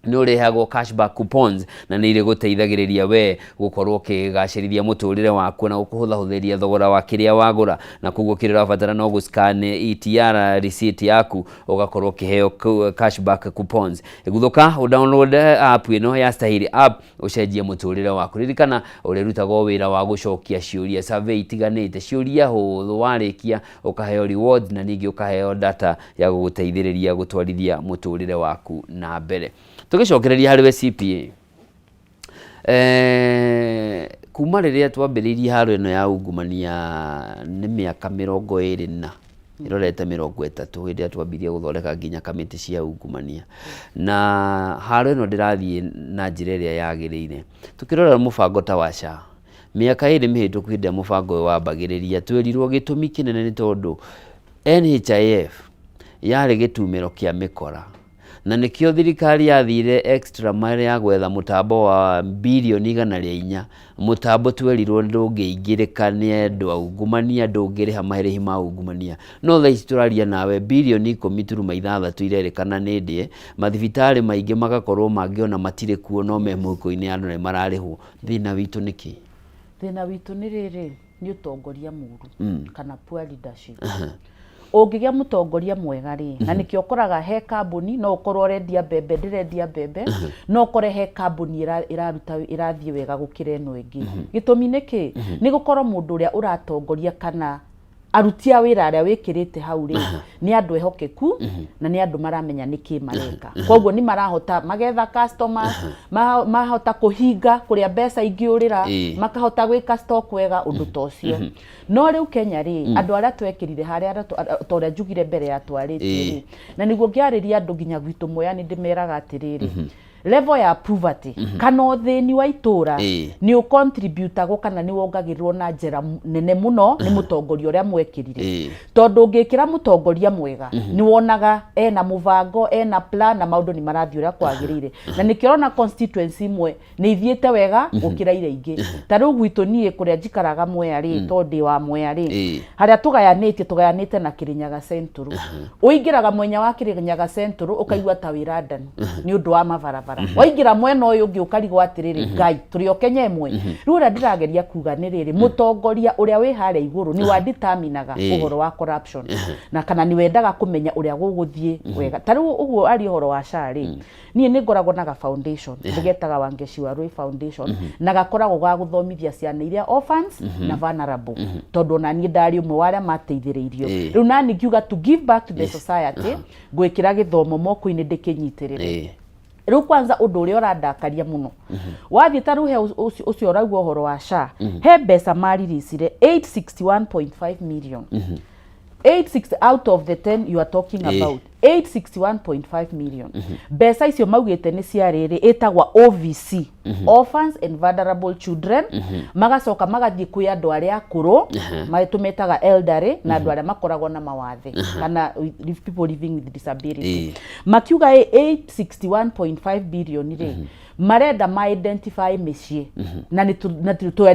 nĩ ũrĩheagwo cashback coupons, na nĩ irĩgũteithagĩrĩria we gũkorwo ũkĩgacĩrithia mũtũrĩre waku na gũkũhũthahũthĩria thogora wa kĩrĩa wagũra. Na koguo kĩrĩa ũrabatara no gũ-scan ETR receipt yaku, ũgakorwo ũkĩheo cashback coupons. Guthũka ũ download app ĩno ya Stahili app, ũcenjie mũtũrĩre waku. Ririkana ũrĩrutaga wĩra wa gũcokia ciũria, survey itiganĩte, ciũria hũthũ, warĩkia ũkaheo rewards na ningĩ ũkaheo data ya gũgũteithĩrĩria gũtwarithia mũtũrĩre waku na mbere. Tũgĩcokereria harĩ we CPA, kuma rĩrĩa twambĩrĩirie haro ĩno ya ungumania nĩ mĩaka 20 na ĩrorete 30, hĩndĩ ĩrĩa twambirie gũthondeka nginya kamĩtĩ cia ungumania, na haro ĩno ndĩrathiĩ na njĩra ĩrĩa yagĩrĩire. Tũkĩrora mũbango ta wa SHA, mĩaka 2 mĩhĩtũku hĩndĩ ĩrĩa mũbango ũyũ wambagĩrĩria, twerirwo gĩtũmi kĩnene nĩ tondũ NHIF yarĩ gĩtumĩro kĩa mĩkora, na nĩkĩo thirikari yathire extra mile ya gwetha mũtambo wa birioni 104, mũtambo twerirwo ndũngĩingĩrĩka nĩ andũ aungumania, ndũngĩrĩha marĩhi ma ungumania. No thaa ici tũraria nawe, birioni 10.6 irerĩkana nĩ ndĩe, mathibitarĩ maingĩ magakorwo mangĩ ona matirĩ kuo no me mũhuko-inĩ andũ nĩ mararĩhwo. Thĩna witũ nĩ kĩ? Thĩna witũ nĩ rĩrĩ. Nĩ ũtongoria mũru kana poor leadership. Ũngĩgĩa mũtongoria mwega rĩ, na nĩkĩo ũkoraga he kambuni, no ũkorwo ũrendia mbembe, ndĩrendia mbembe, no ũkore he kambuni ĩraruta, ĩrathiĩ wega gũkĩra ĩno ĩngĩ. Gĩtũmi nĩ kĩ? Nĩ gũkorwo mũndũ ũrĩa ũratongoria kana aruti a wĩra arĩa wĩkĩrĩte hau rĩ, nĩ andũ ehokeku na nĩ andũ maramenya nĩkĩ mareka. Koguo nĩ marahota magetha customers, mahota kũhinga kũrĩa mbeca ingĩũrĩra, makahota gwĩka stock wega, ũndũ ta ũcio. No rĩu Kenya rĩ, andũ arĩa twekĩrire harĩa, ta ũrĩa njugire mbere ya twarĩtie rĩ, na nĩguo ngĩarĩria andũ nginya gwitũ Mwea, nĩ ndĩmeraga atĩrĩrĩ, level ya poverty kana ũthĩni wa itũra nĩ ũcontributagwo kana nĩ wongagĩrĩrwo na njĩra nene mũno nĩ mũtongoria ũrĩa mwekĩrire. Tondũ ũngĩkĩra mũtongoria mwega, nĩ wonaga ena mũbango, ena plan, na maũndũ nĩ marathiĩ ũrĩa kwagĩrĩire. Na nĩkĩo ũrona constituency imwe nĩ ithiĩte wega gũkĩra iria ingĩ. Ta rĩu gwitũ niĩ kũrĩa njikaraga Mwea rĩ, tondũ ndĩ wa Mwea rĩ, harĩa tũgayanĩtie, tũgayanĩte na Kĩrĩnyaga Central. Ũingĩraga mwenya wa Kĩrĩnyaga Central ũkaigua ta wĩ London nĩ ũndũ wa mabarabara. Waingĩra mwena ũyũ ũngĩ ũkarigwo atĩrĩrĩ, Ngai, tũrĩ o Kenya ĩmwe? Rĩu ũrĩa ndĩrageria kuga nĩ rĩrĩ, mũtongoria ũrĩa wĩ harĩa igũrũ nĩ wa determinaga ũhoro wa corruption na kana nĩ wendaga kũmenya ũrĩa gũgũthiĩ wega. Ta rĩu ũguo aria ũhoro wa SHA rĩ, niĩ nĩ ngoragwo na ga foundation ndĩgetaga Wangeci wa Rũĩ Foundation, na gakoragwo ga gũthomithia ciana iria orphans na vulnerable, tondũ ona niĩ ndarĩ ũmwe wa arĩa mateithĩrĩirio. Rĩu nani ngiuga to give back to the society, ngwĩkĩra gĩthomo moko-inĩ ndĩkĩnyitĩrĩre. Rĩu kwanza ũndũ ũrĩa ũrandakaria mũno, wathiĩ ta rĩu he ũcio ũrauga ũhoro wa SHA, he mbeca mariricire 861.5 million, 860 out of the 10 you are talking about, 861.5 million. Mbeca icio maugĩte nĩ cia rĩrĩ ĩtagwa OVC, orphans and vulnerable children, magacoka magathiĩ kwĩ andũ arĩa akũrũ tũmetaga elderly, na andũ arĩa makoragwo na mawathe kana people living with disability. Makiuga 861.5 billion rĩ, marenda ma identify mĩciĩ, na nĩ tũ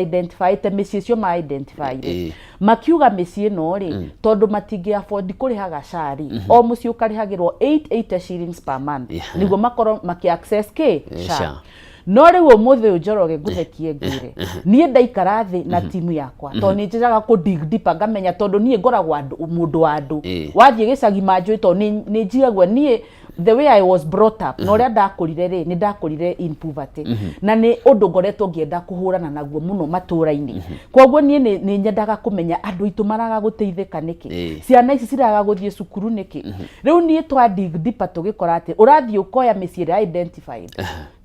identify mĩciĩ icio ma identify rĩ, makiuga mĩciĩ ĩno rĩ, tondũ matingĩ afford kũrĩhaga SHA rĩ, o mũciĩ ũkarĩhagĩrwo 880 shillings per month nĩguo makorwo makĩ access kĩ? SHA. SHA. No rĩu ũmũthĩ ũyũ, Njoroge, ngũthekie ngwĩre, niĩ ndaikara thĩ na timu yakwa, tondũ nĩ njĩraga kũ dig deeper, ngamenya, tondũ niĩ ngoragwo andũ, mũndũ wa andũ. Wathiĩ gĩcagi manjũĩ, tondũ nĩ njigagua niĩ the way I was brought up na ũrĩa ndakũrire rĩ, nĩ ndakũrire in poverty, na nĩ ũndũ ngoretwo ngĩenda kũhũrana naguo mũno matũra-inĩ. Koguo niĩ nĩ nyendaga kũmenya andũ aitũ maraga gũteithĩka nĩkĩ, ciana ici ciraga gũthiĩ cukuru nĩkĩ. Rĩu niĩ twa dig deeper, tũgĩkora atĩ ũrathiĩ ũkoya mĩciĩ ĩrĩa identified,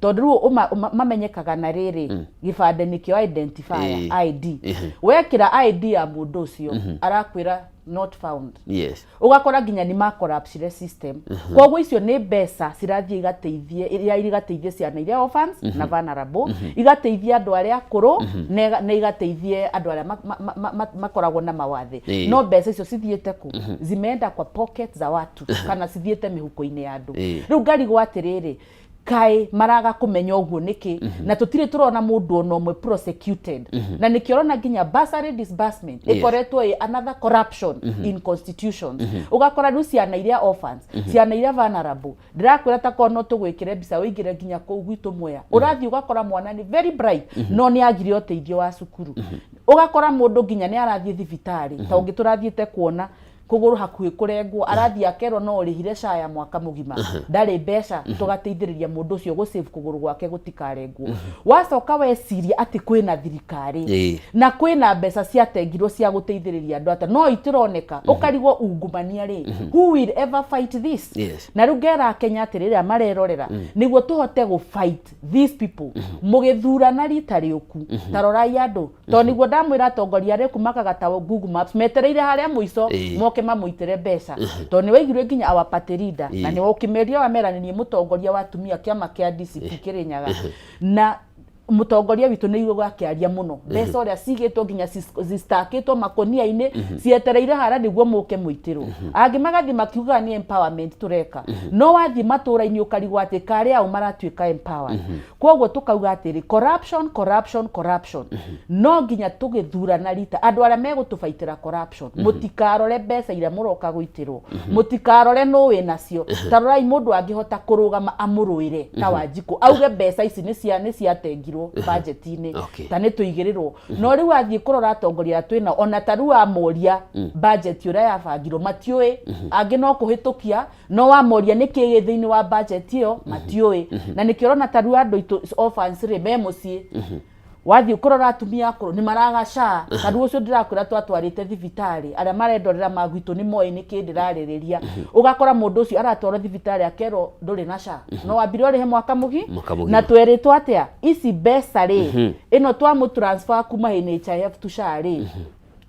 tondũ rĩu mamenyekaga na rĩrĩ gĩbandĩ nĩkĩo identifier, ID. Wekĩra ID ya mũndũ ũcio, arakwĩra not found. Ũgakora nginya nĩ macorruptire system. Koguo icio nĩ mbeca cirathiĩ igateithie iria igateithie ciana iria orphans na vulnerable, igateithia andũ arĩa akũrũ, na igateithie andũ arĩa makoragwo na mawathe. No mbeca icio cithiĩte kũ? Zimeenda kwa pocket za watu kana cithiĩte mĩhuko-inĩ ya andũ. Rĩu ngarigwo atĩrĩrĩ, kaĩ maraga kũmenya ũguo nĩkĩ? Na tũtirĩ tũrona mũndũ ona ũmwe prosecuted. Na nĩkĩo ũrona nginya bursary disbursement ĩkoretwo ĩ another corruption in constitutions. Ũgakora rĩu ciana iria orphans, ciana iria vulnerable, ndĩrakwĩra ta korwo no tũgwĩkĩre mbica ũingĩre nginya kũu gwitũ Mwea, ũrathiĩ ũgakora mwana nĩ very bright no nĩ agire ũteithio wa cukuru. Ũgakora mũndũ nginya nĩ arathiĩ thibitarĩ, ta ũngĩ tũrathiĩte kuona kũgũrũ hakuhĩ kũrengwo, arathiĩ akerwo no ũrĩhire SHA ya mwaka mũgima, ndarĩ mbeca. Tũgateithĩrĩria mũndũ ũcio gũ save kũgũrũ gwake gũtikarengwo. Wacoka weciria atĩ kwĩna thirikari na kwĩna mbeca ciatengirwo cia gũteithĩrĩria andũ ata no itironeka, ũkarigwo ungumania rĩ, who will ever fight this? Na rĩu ngera Kenya atĩ rĩrĩa marerorera, nĩguo tũhote gũ fight these people, mũgĩthurana rita rĩũku, ta rorai andũ, tondũ nĩguo ndamwĩra atongoria arĩa kumakaga ta Google Maps metereire harĩa mũico moke mamũitĩre mbeca, tondũ nĩ waiguire nginya our party leader na nĩ ũkĩmeria wamera nĩ niĩ mũtongoria wa atumia kĩama kĩa DCP Kĩrĩnyaga, na mũtongoria witũ nĩ igua akĩaria mũno mbeca ũrĩa cigĩtwo nginya cistakĩtwo makũnia-inĩ cietereire harĩa nĩguo mũke mũitĩrwo. Angĩ magathiĩ makiugaga nĩ empowerment tũreka, no wathiĩ matũra-inĩ ũkarigwo atĩ karĩ ao maratuĩka empowered. Koguo tukauga atĩrĩ, corruption, corruption, corruption, no nginya tũgĩthurana rita andũ arĩa megũtũbaitĩra corruption, mũtikarore mbeca iria mũroka gũitĩrwo, mũtikarore nũ wĩ nacio. Ta rorai mũndũ angĩhota kũrũgama amũrũĩre ta Wanjikũ, auge mbeca ici nĩ cia nĩ ciatengirwo. yabangirwo budget-inĩ. Ta nĩ tũigĩrĩrwo. No rĩu wathiĩ kũrora atongoria arĩa twĩnao, ona ta rĩu wamoria budget ũrĩa yabangirwo, matiũĩ. Angĩ no kũhĩtũkia, no wamoria nĩkĩ gĩ thĩinĩ wa budget ĩyo, matiũĩ. Na nĩkĩo ũrona ta rĩu andũ aitũ orphans rĩ, me mũciĩ. Wathiĩ kũrora atumia akũrũ nĩ maraga SHA. Ta rĩu ũcio ndĩrakwĩra twatwarĩte thibitarĩ, arĩa marendorera magwitũ nĩ moĩ nĩkĩ ndĩrarĩrĩria. Ũgakora mũndũ ũcio aratwarwo thibitarĩ akerwo ndũrĩ na SHA, no wambire ũrĩhe mwaka mũgi. Mwaka mũgima. Na twerĩtwo atĩa, ici mbeca rĩ, ĩno twamũ transfer kuma NHIF to SHA rĩ,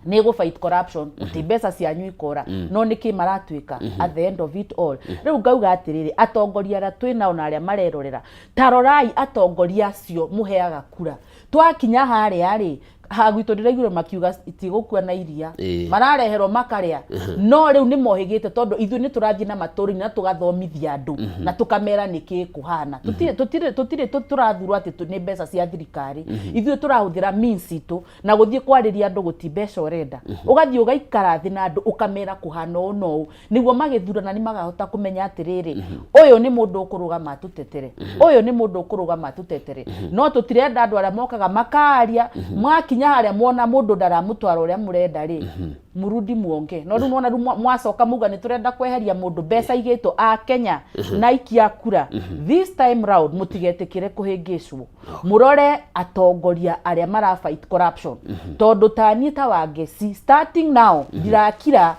nĩ ĩgũ fight corruption, ti mbeca cianyu ikora. No nĩkĩ maratuĩka at the end of it all? Rĩu ngauga atĩrĩrĩ, atongoria arĩa twĩnao na arĩa marerorera, ta rorai atongoria acio mũheaga kura. Twakinya harĩa rĩ, ha gwitũ ndĩraiguire makiuga itigũkua na iria. Marareherwo makarĩa, no rĩu nĩ mohĩgĩte, tondũ ithuĩ nĩ tũrathiĩ na matũũra-inĩ na tũgathomithia andũ na tũkamera nĩkĩ kũhana. Tũtirĩ tũrathurwo atĩ nĩ mbeca cia thirikari. Ithuĩ tũrahũthĩra means itũ na gũthiĩ kwarĩria andũ. Gũti mbeca ũrenda, ũgathiĩ ũgaikara thĩ na andũ, ũkamera kũhana ũũ na ũũ, nĩguo magĩthurana nĩ makahota kũmenya atĩrĩrĩ, ũyũ nĩ mũndũ ũkũrũgama atũtetere, ũyũ nĩ mũndũ ũkũrũgama atũtetere. No tũtirenda andũ arĩa mokaga makaria, mwakinya harĩa mwona mũndũ ndaramũtwara ũrĩa mũrenda rĩ, murudi muonge. No rĩu nona rĩu mwacoka muga nĩ tũrenda kweheria mũndũ, mbeca igĩtwo a Kenya na ikia kura. This time round mũtigetĩkĩre kũhĩngĩcwo. Mũrore atongoria arĩa mara fight corruption, tondũ ta niĩ ta Wangeci, starting now ndirakira.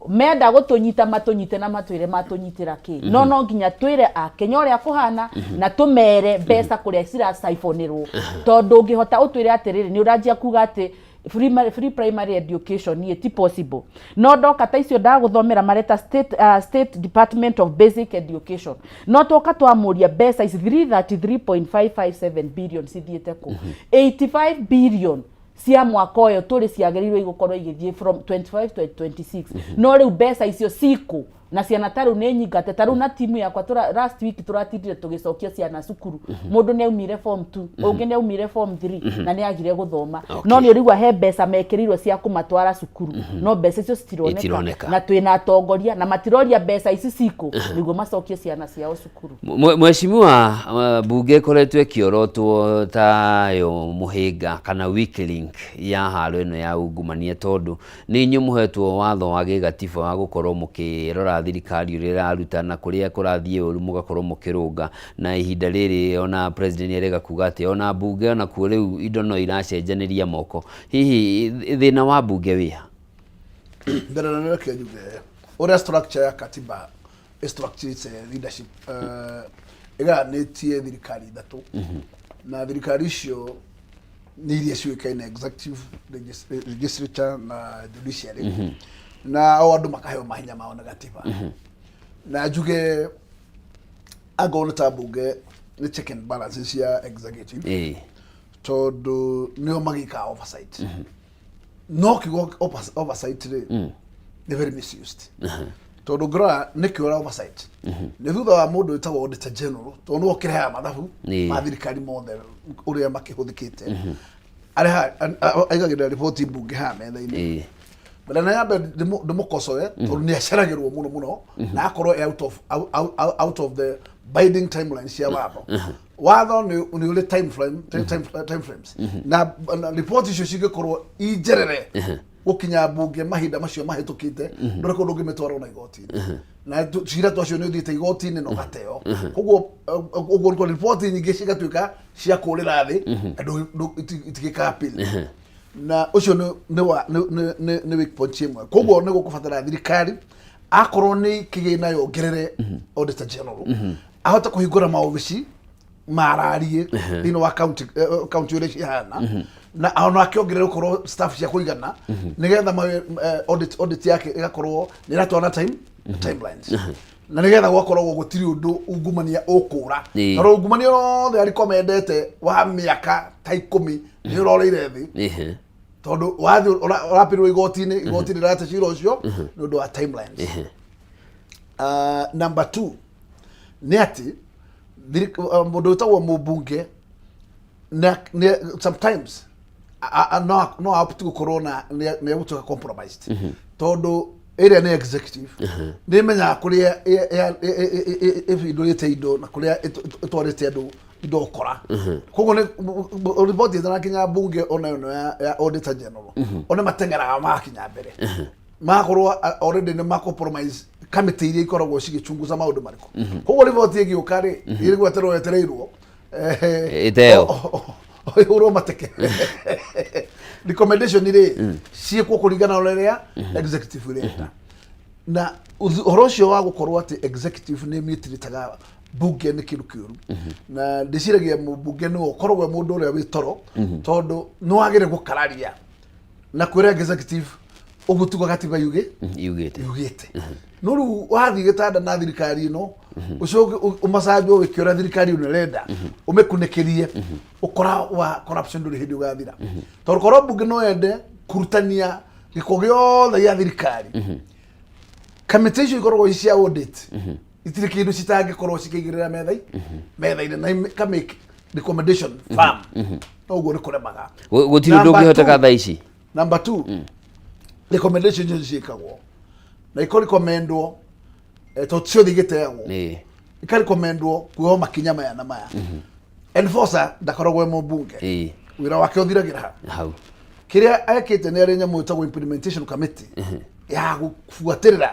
Menda gũtũnyita matũnyite na matwĩre matũnyitĩra kĩ, no no nginya twĩre akenya ũrĩa kũhana na tũmere mbeca kũrĩa cirasiphonĩrwo, tondũ ũngĩhota ũtwĩre atĩrĩrĩ, nĩ ũranjia kuga atĩ free primary education ĩ ti possible. No ndoka ta icio ndagũthomera mareta state Department of Basic Education, no twoka twamũria mbeca ici 333.557 billion cithiĩte kũ? 85 billion cia mwaka ũyũ tũrĩ ciagĩrĩirwo igũkorwo igĩthiĩ from 25 to 26, no rĩu mbeca icio cikũ na ciana ta rĩu nĩ nyingate. Ta rĩu na timu yakwa last week tũratindire tũgĩcokia ciana cukuru. Mũndũ nĩ aumire form 2, ũngĩ nĩ aumire form 3 na nĩ agire gũthoma. No nĩ ũrigua he mbeca mekĩrĩirwo cia kũmatwara cukuru, no mbeca icio citironeka. Itironeka. Na twĩna atongoria na matiroria mbeca ici cikũ nĩguo macokie ciana ciao cukuru. Mheshimiwa, bunge ĩkoretwo ĩkĩorotwo tayo mũhĩnga kana weak link ya haro ĩno ya ungumania, tondũ nĩ inyuĩ mũhetwo watho wa gĩgatiba wa gũkorwo mũkĩrora thirikari ũrĩa ĩraruta na kũrĩa kũrathiĩ ũru mũgakorwo mũkĩrũnga. Na ihinda rĩrĩ ona president arega kuga atĩ ona bunge ona kuo rĩu indo no iracenjanĩria moko. Hihi thĩna wa bunge wĩha? Mbere na reke njuge ũrĩa structure ya katiba structure leadership, ĩgayanĩtie thirikari ithatũ, na thirikari icio nĩ iria ciũĩkaine: executive, legislature na judiciary. Na o andũ makaheo mahinya mao na gatiba. Na njuge angorwo nĩ ta mbunge nĩ check and balances cia executive, tondũ nĩo magĩkaga oversight. No kiugo oversight rĩ, nĩ very misused, tondũ ngĩrora nĩkĩ ũra oversight nĩ thutha wa mũndũ wĩtagwo auditor general, tondũ nĩwe ũkĩrehaga mathabu ma thirikari mothe ũrĩa makĩhũthĩkĩte, areha aigagĩrĩra riboti mbunge haha metha-inĩ. Mbere na yambe ndĩmũkocoe, tondũ nĩ aceragĩrwo mũno mũno na akorwo e out of the binding timeline cia watho. Watho nĩ ũrĩ time frame, time frames, na riboti icio cingĩkorwo injerere gũkinya mbunge mahinda macio mahĩtũkĩte, ndũrĩ kũndũ ũngĩmĩtwara ona igoti-inĩ. Na cira twacio nĩ ũthiĩte igoti-inĩ na ũgateo. Koguo ũguo nĩkuo riboti nyingĩ cigatuĩka cia kũrĩra thĩ na itigĩka appeal. Na ũcio nĩ weak point ĩmwe. Koguo nĩ gũkũbatara thirikari, akorwo nĩ kĩgĩna, yongerere auditor general ahote kũhingũra maobici mararie thĩinĩ wa county ũrĩa cihana, na ona akĩongerera gũkorwo staff cia kũigana, nĩgetha audit yake ĩgakorwo nĩ ĩratwarana timelines, na nĩgetha gwakoragwo gũtirĩ ũndũ ungumania ũkũra, tondũ ungumania wothe arikomendete wa mĩaka ta 10 nĩ ũroreire thĩ, tondũ wathiĩ ũrapĩrwo igoti-inĩ, igoti rĩrate cira ũcio nĩ ũndũ wa timelines. Number two nĩ atĩ mũndũ wĩtagwo mũmbunge sometimes no ahote gũkorwo na nĩ egũtuĩka compromised, tondũ ĩrĩa nĩ executive nĩ ĩmenyaga kũrĩa ĩbindũrĩte indo na kũrĩa ĩtwarĩte andũ. Indo ũkora. Koguo nĩ riboti ĩtanakinya mbunge ona ĩno ya auditor general, ona mateng'eraga magakinya mbere, magakorwo already nĩ ma compromise kamĩtĩ iria ikoragwo cigĩchunguza maũndũ marĩkũ. Koguo riboti ĩgĩũka rĩ, ĩgweterwo yetereirwo Ĩteo. Ĩhũrwo mateke, recommendation rĩ ciĩkwo kũringana na ũrĩa executive ĩrenda. Na ũhoro ũcio wa gũkorwo atĩ executive nĩ mĩtirĩtaga mbunge nĩ kĩndũ kĩũru, na ndĩciragia mũmbunge nĩwe ũkoragwo e mũndũ ũrĩa wĩ toro, tondũ nĩ wagĩrĩire gũkararia na kwĩra executive ũguo tiguo gatiba yuge yugĩte. Yugĩte. No rĩu wathiĩ gĩtanda na thirikari ĩno, ũcoke ũmacanjwo wĩke ũrĩa thirikari ĩno ĩrenda, ũmĩkunĩkĩrie, ũkora wa corruption ndũrĩ hĩndĩ ũgathira, tondũ korwo mbunge no yende kũrutania gĩko gĩothe gĩa thirikari, kamĩtĩ icio ikoragwo ci cia audit itirĩ kĩndũ citangĩkorwo cikĩigĩrĩra metha-inĩ na ikamake recommendation firm. No ũguo nĩ kũremaga. Gũtirĩ ũndũ Number ũngĩhoteka two. thaa ici. Number two, recommendation icio ciĩkagwo na ikorekomendwo, tondũ ciothe igĩteagwo, ikarekomendwo kuoywo makinya maya na maya. Enforcer ndakoragwo e mũmbunge. Wĩra wake ũthiragĩra ha? Hau. Kĩrĩa ekĩte nĩ arĩ nyamũ ĩtagwo implementation committee ya gũbuatĩrĩra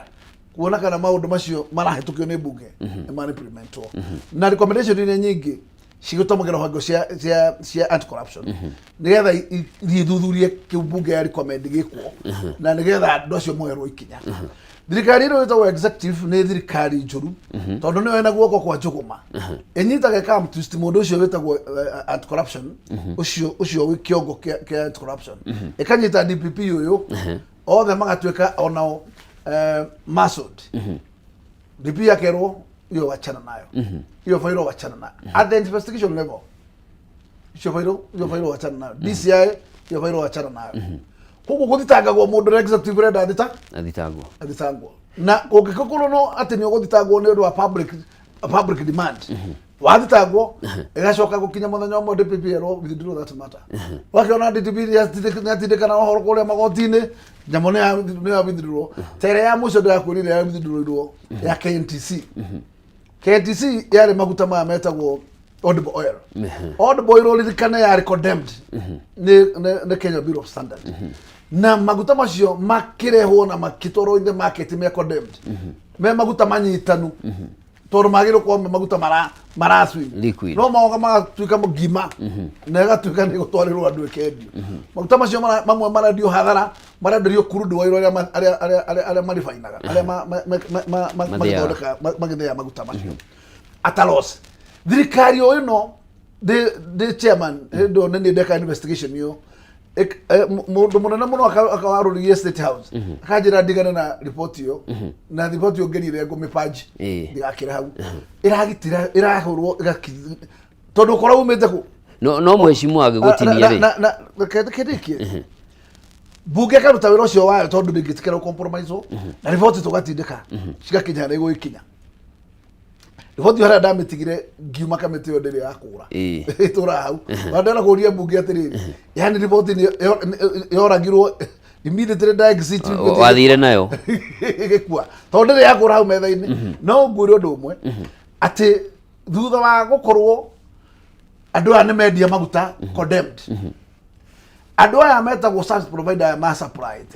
kuona kana maũndũ macio marahĩtũkio nĩ mbunge nĩ ma-implementwo, na recommendation iria nyingĩ cigĩtũmagĩra honge cia anti corruption nĩgetha ithiĩ ithuthurie kĩu mbunge ya recommend gĩkwo, na nĩgetha andũ acio moerwo ikinya. Thirikari ĩno ĩtagwo executive nĩ thirikari njũru, tondũ nĩyo ĩna guoko kwa njũgũma, ĩnyitaga ĩkamtwist mũndũ ũcio wĩtagwo anti corruption, ũcio wĩ kĩongo kĩa anti corruption, ĩkanyita DPP ũyũ, othe magatuĩka onao muscled. DP akerwo hiyo wachana nayo, hiyo failo wachana nayo. At the investigation level, icio failo, hiyo failo wachana nayo. DCI, hiyo failo wachana nayo. Koguo gũthitangagwo mũndũ ũrĩa executive ũrenda thita athitangwo. Athitangwo. Na kũngĩkorwo no atĩ nĩ ũgũthitangwo nĩ ũndũ wa public demand, wathitangwo ĩgacoka gũkinya mũthenya ũmwe DPP erwo withdraw that matter. Wakĩona DPP nĩatindĩkana ũhoro kũrĩa magoti-inĩ, nyamũ nĩ ya withdraw. Ta ĩrĩa ya mũico ndĩrakwĩrire ya withdrawirwo ya KNTC. KNTC yarĩ maguta maya metagwo Audible oil. Audible oil, ũririkane, yarĩ condemned nĩ Kenya Bureau of Standard, na maguta macio makĩrehwo na makĩtwarwo in the market me condemned, me maguta manyitanu, tondũ magĩrĩirwo gũkorwo me maguta mara swim. Liquid. No magoka magatuĩka ngima na ĩgatuĩka nĩ gũtwarĩrwo andũ ĩkendio. Maguta macio mamwe marendio hathara, marenderio crude oil arĩa arĩa maribainaga, arĩa Mathĩaga. magĩthondeka magĩthĩa maguta macio at a loss. Thirikari o ĩno ndĩ chairman hĩndĩ ĩyo nĩ niĩ ndeka investigation ĩyo. Mũndũ mũnene mũno akawarũririe State House, akanjĩra ndigane na riboti ĩyo, na riboti ĩyo ngerire ngũmĩbanji ndigakĩre hau ĩragitĩra ĩrahũrwo tondũ ũkora umĩte kũ. No mheshimiwa agĩgũtinia rĩ. Rĩ mbunge ĩkaruta wĩra ũcio wayo, tondũ ndĩngĩtĩkĩra gũ-compromise, na riboti tũgatindĩka cigakinya harĩa igũgĩkinya. Riboti harĩa ndamĩtigire ngiuma kamĩtĩ ĩyo ndĩrĩ yakũra, ĩtũraga hau. Na ndĩrenda kũria mbunge atĩrĩrĩ, yani riboti nĩ yoragirwo immediately nda exit? Wathire nayo. Ĩgĩkua tondũ ndĩrĩ yakũra hau metha-inĩ. No ngwĩre ũndũ ũmwe, atĩ thutha wa gũkorwo andũ aya nĩ mendia maguta condemned, andũ aya metagwo service provider aya ma supplied,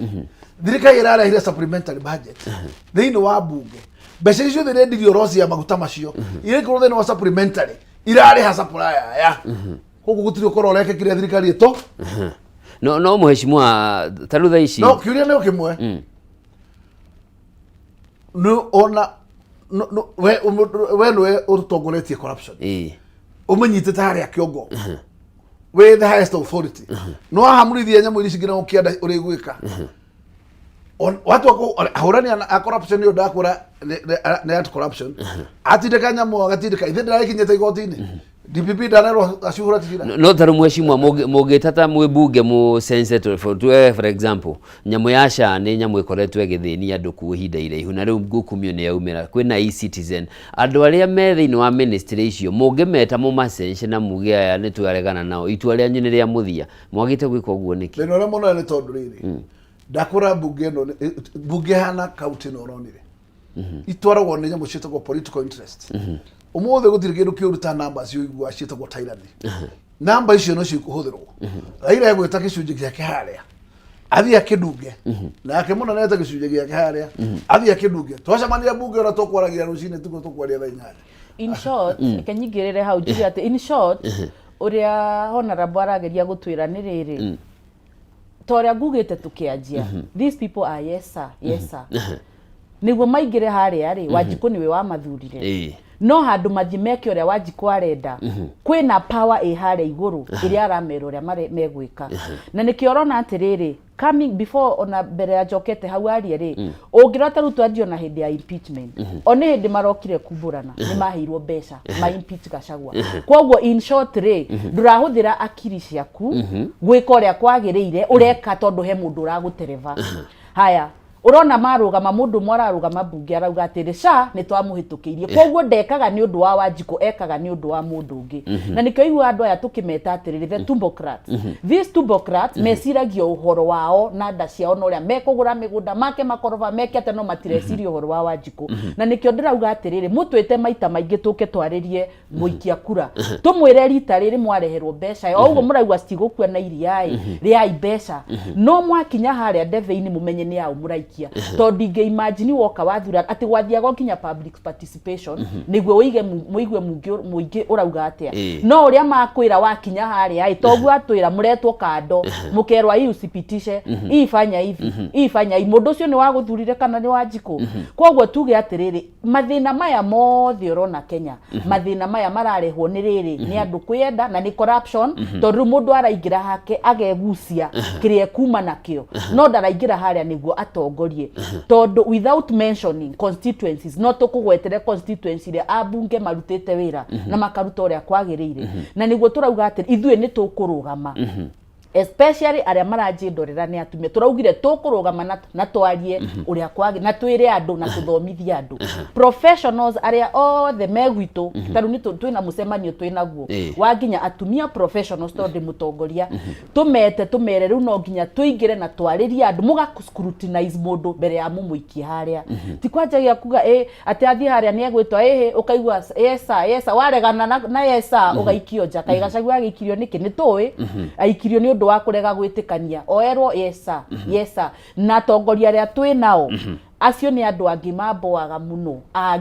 thirikari ĩrarehire supplementary budget thĩinĩ wa mbunge. Mbeca icio ciothe irendirio loss ya maguta macio irekĩrwo thĩinĩ wa supplementary, irarĩha supplier aya. Koguo gũtirĩ ũkorwo ũrekĩkire thirikari ĩto. No mheshimiwa, ta rĩu thaa ici No kĩũria nĩ o kĩmwe, nĩ ona we nĩwe ũtongoretie corruption, ũmĩnyitĩte harĩa kĩongo, wĩ the highest authority, no ahamũrithia nyamũ iria cingĩ na ũkĩenda ũrĩgwĩka. Watua ahũrani a corruption nĩ ndakwĩra nĩ anti corruption, atindĩka nyamũ agatindĩka ithe ndĩragĩkinyĩte igoti-inĩ, DPP ndanerwo acuhũra cira. No ta rĩu mheshimiwa, mũngĩta ta mwĩ mbunge mũ sense for example, nyamũ ya SHA nĩ nyamũ ĩkoretwo ĩgĩthĩnia andũ kuo ihinda iraihu, na rĩu ngukumio nĩ yaumĩra kwĩna e-Citizen. Andũ arĩa me thĩinĩ wa ministry icio mũngĩmeta mũmacence na muge aya nĩ twaregana nao, itua rĩanyu nĩ rĩa mũthia, mwagĩte gwĩka ũguo nĩkĩ? Thĩna ũrĩa mũnene nĩ tondũ rĩrĩ, ndakwĩra mbunge ĩno mbunge hana kaunti ĩno ũronire itwaragwo nĩ nyamũ ciĩtagwo political interest. Ũmũthĩ gũtirĩ kĩndũ kĩũru ta namba ciũigua ciĩtagwo tyranny. Namba icio nocio ikũhũthĩrwo. Raila egwĩta gĩcunjĩ gĩake harĩa athiĩ akĩndunge, nake mũnene ete gĩcunjĩ gĩake harĩa athiĩ akĩndunge. Twacemania mbunge ũrĩa tũkwaragia rũcinĩ tiguo tũkwaria thaa 8. In short, reke nyingĩrĩre hau njuge atĩ in short, ũrĩa honorable arageria gũtwĩra nĩ rĩrĩ, ta ũrĩa ngugĩte tũkĩanjia, these people are yes sir, yes sir. Nĩguo maingĩre harĩa rĩ, Wanjikũ nĩwe wamathurire. No handũ mathiĩ meke ũrĩa Wanjikũ arenda, kwĩna power ĩ harĩa igũrũ ĩrĩa aramera ũrĩa megwĩka. Na nĩkĩo ũrona atĩrĩrĩ, coming before ona mbere ya njokete hau arie rĩ, ũngĩrora ta rĩu twanjie ona hĩndĩ ya impeachment, o nĩ hĩndĩ marokire kumbũrana nĩ maheirwo mbeca ma impeach Gachagua. Koguo in short rĩ, ndũrahũthĩra akiri ciaku gwĩka ũrĩa kwagĩrĩire, ũreka tondũ he mũndũ ũragũtereba. Haya, ũrona marũgama, mũndũ ũmwe ararũgama mbunge arauga atĩrĩ, SHA nĩ twamũhĩtũkĩirie. Koguo ndekaga nĩ ũndũ wa Wanjikũ, ekaga nĩ ũndũ wa mũndũ ũngĩ. Na nĩkĩo igua andũ aya tũkĩmeta atĩrĩrĩ, the tumbocrats. These tumbocrats meciragia ũhoro wao na nda ciao na ũrĩa mekũgũra mĩgũnda make makoroba meke atĩa, no matireciria ũhoro wa Wanjikũ. Na nĩkĩo ndĩrauga atĩrĩrĩ, mũtwĩte maita maingĩ tũke twarĩrie mũikia kura, tũmwĩre rita rĩrĩ mwareherwo mbeca, o ũguo mũraigua citigũkua na iria-ĩ, rĩai mbeca, no mwakinya harĩa ndebe-inĩ mũmenye nĩ aũ mũraikia. Tondũ ndingĩ imagine woka wathura atĩ gwathiagwo nginya public participation nĩguo ũige mũigue mũingĩ ũrauga atĩa. No ũrĩa makwĩra wakinya harĩa ĩ toguo atwĩra mũretwo kando, mũkerwa hii usipitishe, hii fanya hivi, hii fanya hivi. Mũndũ ũcio nĩ wagũthurire kana nĩ Wanjikũ? Koguo tuge atĩrĩrĩ, mathĩna maya mothe ũrona Kenya, mathĩna maya mararehwo nĩ rĩrĩ, nĩ andũ kwĩyenda na nĩ corruption. Tondũ rĩu mũndũ araingĩra hake agegucia kĩrĩa ekuma nakĩo, no ndaraingĩra harĩa nĩguo atongorie. Tondũ without mentioning constituencies, no tũkũgwetere constituency iria ambunge marutĩte wĩra na makaruta ũrĩa kwagĩrĩire. Na nĩguo tũrauga atĩ ithuĩ nĩ tũkũrũgama, especially arĩa maranjĩndorera nĩ atumia. Tũraugire tũkũrũgama na twarie ũrĩa kwagĩ na twĩre andũ na tũthomithie andũ professionals arĩa othe me gwitũ. Ta rĩu nĩ twĩna mũcemanio twĩnaguo wa nginya atumia professionals, tondũ ndĩ mũtongoria, tũmete tũmere rĩu no nginya tũingĩre na twarĩrie andũ, mũga scrutinize mũndũ mbere ya mũmũikie harĩa. Ti kwanjagia kuga ĩ atĩ athiĩ harĩa nĩ egwĩtwo ĩhĩ, ũkaigua yes sir, yes sir, waregana na yes sir, ũgaikio nja. Kaĩ Gachagua agĩikirio nĩkĩ? Nĩ tũĩ aikirio nĩ ũndũ wa kũrega gwĩtĩkania oerwo yes sir, yes sir. Na atongoria arĩa twĩ nao acio nĩ andũ angĩ mamboaga mũno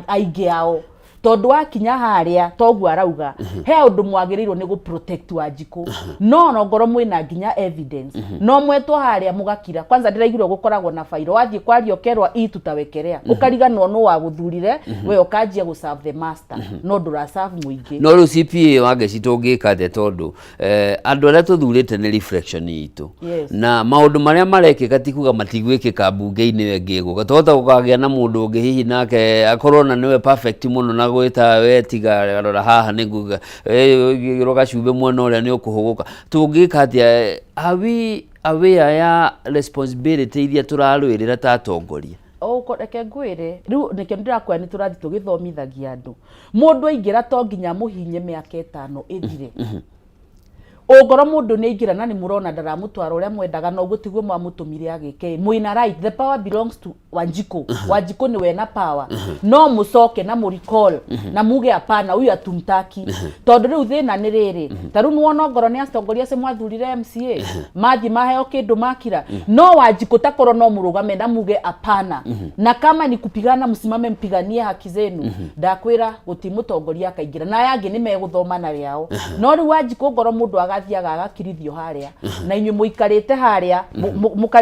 aingĩ ao, tondũ wakinya harĩa toguo arauga he ũndũ mwagĩrĩirwo nĩ gũ protect Wanjikũ, no ona ngorwo mwĩna nginya evidence, no mwetwo harĩa mũgakira. Kwanza ndĩraiguire gũkoragwo na fairo, wathiĩ kwaria ũkerwa ii tutawekerea, ũkariganĩrwo nũ wagũthurire we, ũkanjia gũ serve the master no ndũra serve mũingĩ. No rĩu CPA Wangeci, tũngĩka atĩa? Tondũ andũ arĩa tũthurĩte nĩ reflection itũ. Na maũndũ marĩa marekĩka ti kuga matigwĩkĩka mbunge-inĩ ĩyo ĩngĩ ĩgũka. Twahota gũkagĩa na mũndũ ũngĩ hihi nake akorwo na nĩwe perfect mũno na gwĩta we tiga rora haha nĩ nguga roga cumbĩ mwena ũrĩa nĩ ũkũhũgũka. Tũngĩka atĩa? Are we aware ya responsibility iria tũrarũĩrĩra ta atongoria? Ũko reke ngwĩre, rĩu nĩkĩo ndĩrakwĩra nĩ tũrathiĩ tũgĩthomithagia andũ. Mũndũ aingĩra to nginya mũhinye mĩaka 5 ĩthire. Ũngorwo mũndũ nĩ aingĩra na nĩ mũrona ndaramũtwara ũrĩa mwendaga na ũguo tiguo mwamũtũmire agĩke, mwĩna right, the power belongs to Wanjikũ. Wanjikũ nĩwe na power, no mũcoke na mũ recall na muge hapana, huyu hatumtaki. Tondũ rĩu thĩna nĩ rĩrĩ, ta rĩu nĩwona ongorwo nĩ atongoria acio mwathurire MCA mathiĩ maheo kĩndũ makira, no Wanjikũ takorwo no mũrũgame na muge hapana, na kama ni kupigana msimame mpiganie haki zenu. Ndakwĩra gũti mũtongoria akaingĩra na aya angĩ nĩ megũthoma na rĩao. No rĩu Wanjikũ, ngorwo mũndũ agathiaga agakirithio harĩa na inyuĩ mũikarĩte harĩa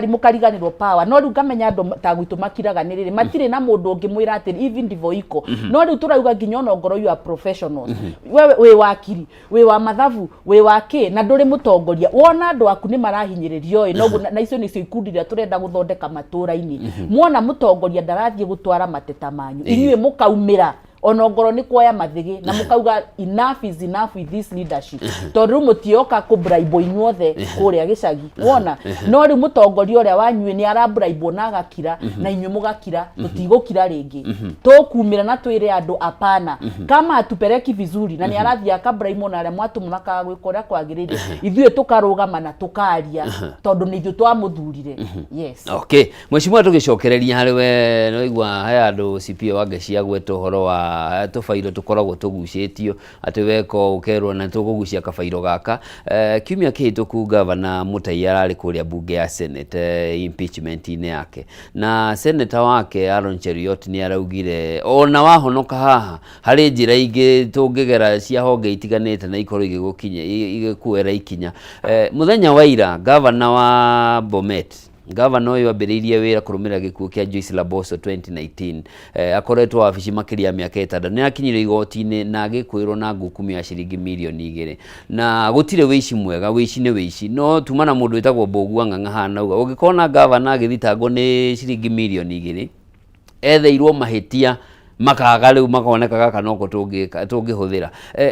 mũkariganĩrwo power. No rĩu ngamenya andũ ta gwitũ makiraga nĩ rĩrĩ, matirĩ na mũndũ ũngĩmwĩra atĩ hivi ndivyo iko. No rĩu tũrauga nginya ona ongorwo you are professionals, wewe wĩ wakiri, wĩ wa mathabu, wĩ wa kĩ, na ndũrĩ mũtongoria, wona andũ aku nĩ marahinyĩrĩrio ĩ noguo na icio nĩcio ikundi iria tũrenda gũthondeka matũra-inĩ. Mwona mũtongoria ndarathiĩ gũtwara mateta manyu, inyuĩ mũkaumĩra ona ongorwo nĩ kuoya mathĩgĩ na mũkauga enough is enough with this leadership, tondũ rĩu mũtioka kũbraibwo inyuothe kũrĩa gĩcagi wona. No rĩu mũtongoria ũrĩa wanyuĩ nĩ arabraibwo na agakira na inyuĩ mũgakira. Tũtigũkira rĩngĩ, tũkumĩra na twĩre andũ hapana, kama hatupeleki vizuri na nĩ arathiĩ akabraimwo na arĩa mwatũma makaga gwĩka ũrĩa kwagĩrĩire, ithuĩ tũkarũgama na tũkaria tondũ nĩ ithuĩ twamũthurire, yes. Okay, mheshimiwa, tũgĩcokereria harĩ we, nĩwaigua he andũ CPA Wangeci agweta ũhoro wa Tũbairo tũkoragwo tũgucĩtio atĩ weka ũũ ũkerwo na tũkũgucia kabairo gaka. Kiumia kĩhĩtũku Gavana Mũtai ararĩ kũrĩa mbunge ya Senate impeachment-inĩ yake, na senator wake Aaron Cheruiyot nĩ araugire ona wahonoka haha harĩ njĩra ingĩ tũngĩgera cia honge itiganĩte na ikorwo igĩgũkinya igĩkuoera ikinya. Mũthenya wa ira gavana wa Bomet, gavana ũyũ ambĩrĩirie wĩra kũrũmĩrĩra gĩkuũ kĩa Joyce Laboso 2019, akoretwo wabici makĩria ya mĩaka 6, nĩ akinyire igoti-inĩ na agĩkwĩrwo na ngukumio ya ciringi mirioni 2. Na gũtirĩ wĩici mwega, wĩici nĩ wĩici, no tuma na mũndũ wĩtagwo Mbũgua Ng'ang'a haha nauga ũngĩkona gavana agĩthitangwo nĩ ciringi mirioni 2 etheirwo mahĩtia makaga rĩu makoneka gaka noko tũngĩhũthĩra.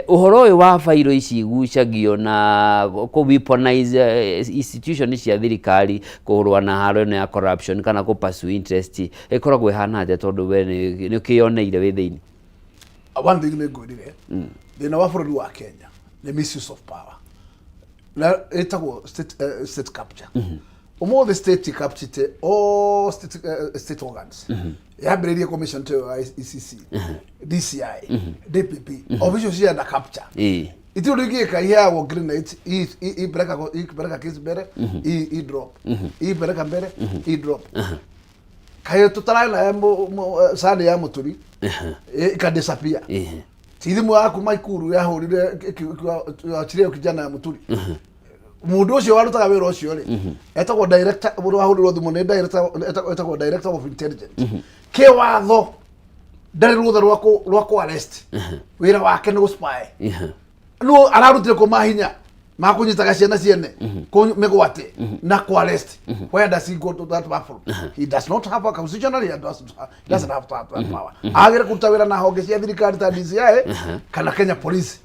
Ũhoro ũyũ wa bairo ici igucagio na kũ weaponize institution cia thirikari kũrũa na haro ĩno ya corruption kana kũ pursue interest ĩkoragwo ĩhana atĩa, tondũ we nĩ ũkĩyoneire wĩ thĩinĩ? One thing nĩ ngwĩrire, thĩna wa bũrũri wa Kenya nĩ misuse of power na ĩtagwo state capture. Ũmũthĩ state capture all state organs, yambĩrĩirie commission ta ĩyo ya ECC, DCI, DPP, officials cienda capture. Itirĩ ũndũ ingĩka, iheagwo green light, ipeleka case mbere, i drop, ipeleka mbere, i drop. Kaĩ tũtararĩ na sani ya mũturi ika disappear? Ti thimũ yaku maikuru yahũrire achire kijana ya mũturi, mũndũ ũcio warutaga wĩra ũcio rĩ etagwo director, mũndũ wahũrĩrwo thimũ nĩ director, etagwo director of intelligence. Kĩwatho ndarĩ rũtha rwa kũ arrest, wĩra wake nĩ gũ spy. No ararutire kũ mahinya ma kũnyitaga ciana ciene mĩgwate na kũ arrest? Where does he go to that platform? He does not have a constitutionally, he doesn't have that power. Agĩrĩ kũruta wĩra na honge cia thirikari ta DCI kana Kenya Police,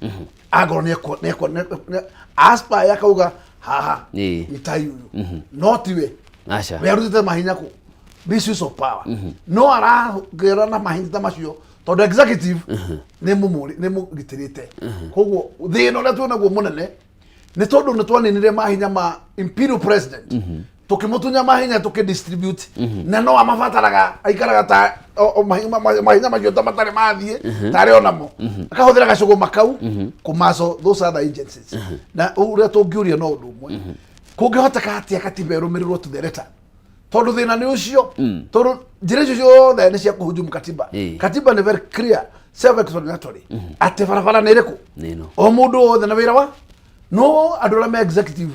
angorwo nĩ aspy akauga haha itai ũyũ, no tiwe. Aca. We arutĩte mahinya kũ? Misuse of power. No aragera na mahinya ta macio tondũ executive nĩ mũmũrĩ nĩ mũgitĩrĩte. Koguo thĩna ũrĩa twĩnaguo mũnene nĩ tondũ nĩ twaninire mahinya ma imperial president, tũkĩmũtunya mahinya, tũkĩdistribute, na no amabataraga, aikaraga ta mahinya macio ta matarĩ mathiĩ tarĩ onamo, akahũthĩra gacũgũma kau kũmaco those other agencies. Na ũrĩa tũngĩũria no ũndũ ũmwe, kũngĩhoteka atĩa katiba ĩrũmĩrĩrwo to the letter? Tondũ thĩna nĩ ũcio, tondũ njĩra icio ciothe nĩ cia kũhujumu katiba. Katiba nĩ very clear, self explanatory, atĩ barabara nĩ ĩrĩkũ. Nĩ ĩno. O mũndũ wothe na wĩra wa, no andũ arĩa me executive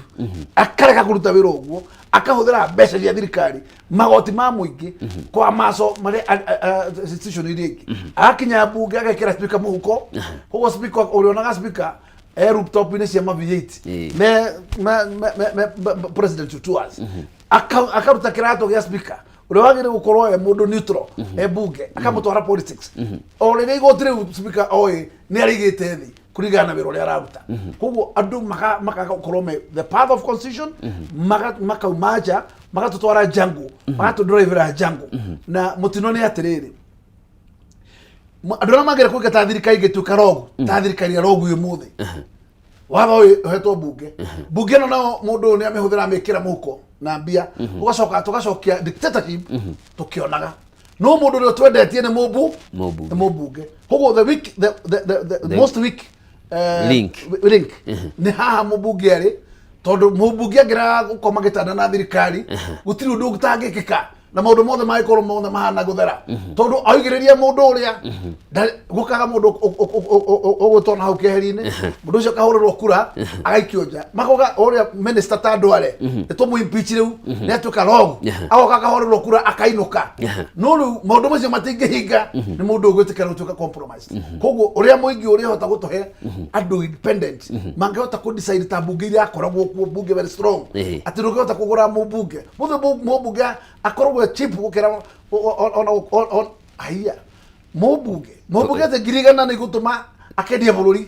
akarega kũruta wĩra ũguo, akahũthĩra mbeca cia thirikari, magoti ma mũingĩ, kwa maco marĩa institution iria ingĩ, agakinya mbunge agekĩra speaker mũhuko. Koguo speaker ũrĩonaga speaker e rooftop-inĩ cia ma V8 me presidential tours. Akaruta kĩratũ gĩa speaker ũrĩa wagĩrĩire gũkorwo e mũndũ neutral e bunge, akamũtwara politics. O rĩrĩa igoti rĩu speaker oĩ nĩ arĩigĩte thĩ kũringana na wĩra ũrĩa araruta. Koguo andũ makaga gũkorwo me the path of constitution, makauma nja, magatũtwara jungle, magatũdrivera jungle. Na mũtino nĩ atĩrĩrĩ, andũ arĩa magĩrĩire kũingata thirikari ĩngĩtuĩka rogu ta thirikari ya rogu ũmũthĩ, watho ũyũ ũhetwo mbunge, mbunge ĩno nao mũndũ ũyũ nĩ amĩhũthĩra, amĩkĩra mũhuko na mbia, ũgacoka tũgacokia dictatorship tũkĩonaga. No mũndũ ũrĩa twendetie nĩ mũmbu Mũmbunge. Nĩ mũmbunge. Koguo the weak the most weak link. Link nĩ haha mũmbunge arĩ, tondũ mũmbunge angĩraga gũkoma gĩtanda na thirikari, gũtirĩ ũndũ ũtangĩkĩka na maũndũ mothe mangĩkorwo mothe mahana gũthera, tondũ aigĩrĩria mũndũ ũrĩa gũkaga mũndũ ũgũtwo na hau keheri-inĩ, mũndũ ũcio akahũrĩrwo kura agaikio nja, makoga ũrĩa minister ta ndware nĩ tũmũ impeach, rĩu nĩ atuĩka rogu, agoka akahũrĩrwo kura akainũka. No rĩu maũndũ macio matingĩhinga nĩ mũndũ ũgwĩtĩkĩra gũtuĩka compromise. Koguo ũrĩa mũingĩ ũrĩa ũhota gũtũhe andũ independent mangĩhota kũ decide ta mbunge iria akoragwo kuo, mbunge very strong, atĩ ndũngĩhota kũgũra mũmbunge mũthĩ, mũmbunge akoragwo e cheap gũkĩra haiya mũmbunge atĩ 100,000 nĩ igũtũma akendia bũrũri.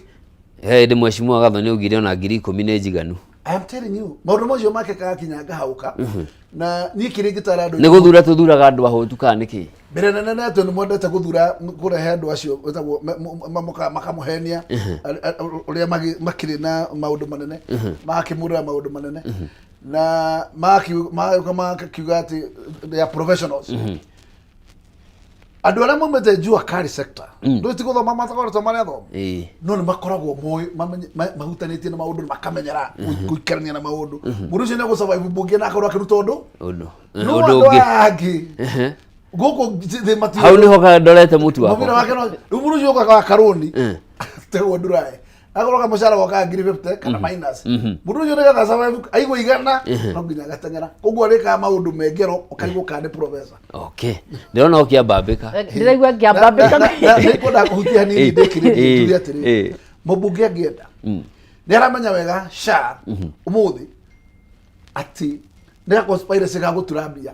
He hĩndĩ mheshimiwa Gathoni augire ona 10,000 nĩ njiganu. I am telling you, maũndũ macio makekaga kinya ngahauka na niĩ kĩrĩa ingĩtara andũ Nĩ gũthura tũthuraga andũ ahũtu kana nĩkĩ? Mbere nene nĩ atĩ nĩ mwendete gũthura kũrehe andũ acio wĩtagwo makamũhenia ũrĩa makĩrĩ na maũndũ manene, magakĩmũrĩra maũndũ manene na magĩũka makakiuga atĩ they are professionals. Andũ arĩa maumĩte jua kali sector, ndũĩ ti gũthoma matakoretwo marĩ athomu, no nĩ makoragwo moĩ mahutanĩtie na maũndũ, makamenyera gũikarania na maũndũ. Mũndũ ũcio nĩ egũ-survive mbunge na akorwo akĩruta ũndũ. Ũndũ. No ũndũ andũ ũngĩ. Aya angĩ gũkũ thĩ matiũĩ. Hau nĩho ndorete mũtu mũbira wakwa. Wake no rĩu mũndũ ũcio ũkaga karũni tegwo ndurae akorwo kamũcara gokaga 50,000 kana minus, mũndũ ũcio nĩgetha survive aigua 100 no nginya agateng'era, koguo arĩkaga maũndũ mengero ũkaigua kana nĩ professor. Okay, ndĩrona ũkĩambambĩka. Ndĩraigua ngĩambambĩka. Nĩngwenda kũhutia hanini. Ndĩkĩrĩrie njuge atĩrĩrĩ, mũmbunge angĩenda nĩ aramenya wega SHA ũmũthĩ atĩ nĩ ga conspiracy ga gũtura mbia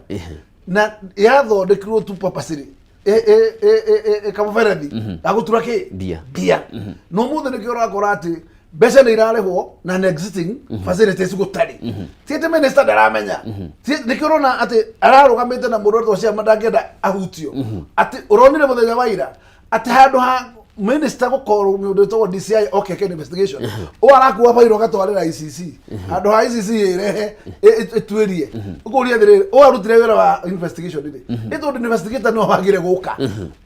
na yathondekirwo tu purposely kamũberethi ga gũtura kĩ? Mbia. Mbia. Na ũmũthĩ nĩkĩo ũrakora atĩ mbeca nĩ irarĩhwo na nĩ existing facilities gũtarĩ. Ti atĩ minister ndaramenya. Nĩkĩo ũrona atĩ ararũgamĩte na mũndũ wetwo ciama ndangĩenda ahutio, atĩ ũronire mũthenya wa ira atĩ handũ ha minister gũkorwo mũndũ wĩtagwo DCI oke eke investigation, ũyũ arakua bairo agatwarĩra ICC handũ ha ICC ĩrehe ĩtuĩrie. Ũkũria atĩrĩrĩ, ũyũ arutire wĩra wa investigation rĩ, nĩ tondũ investigator nĩwe wagire gũka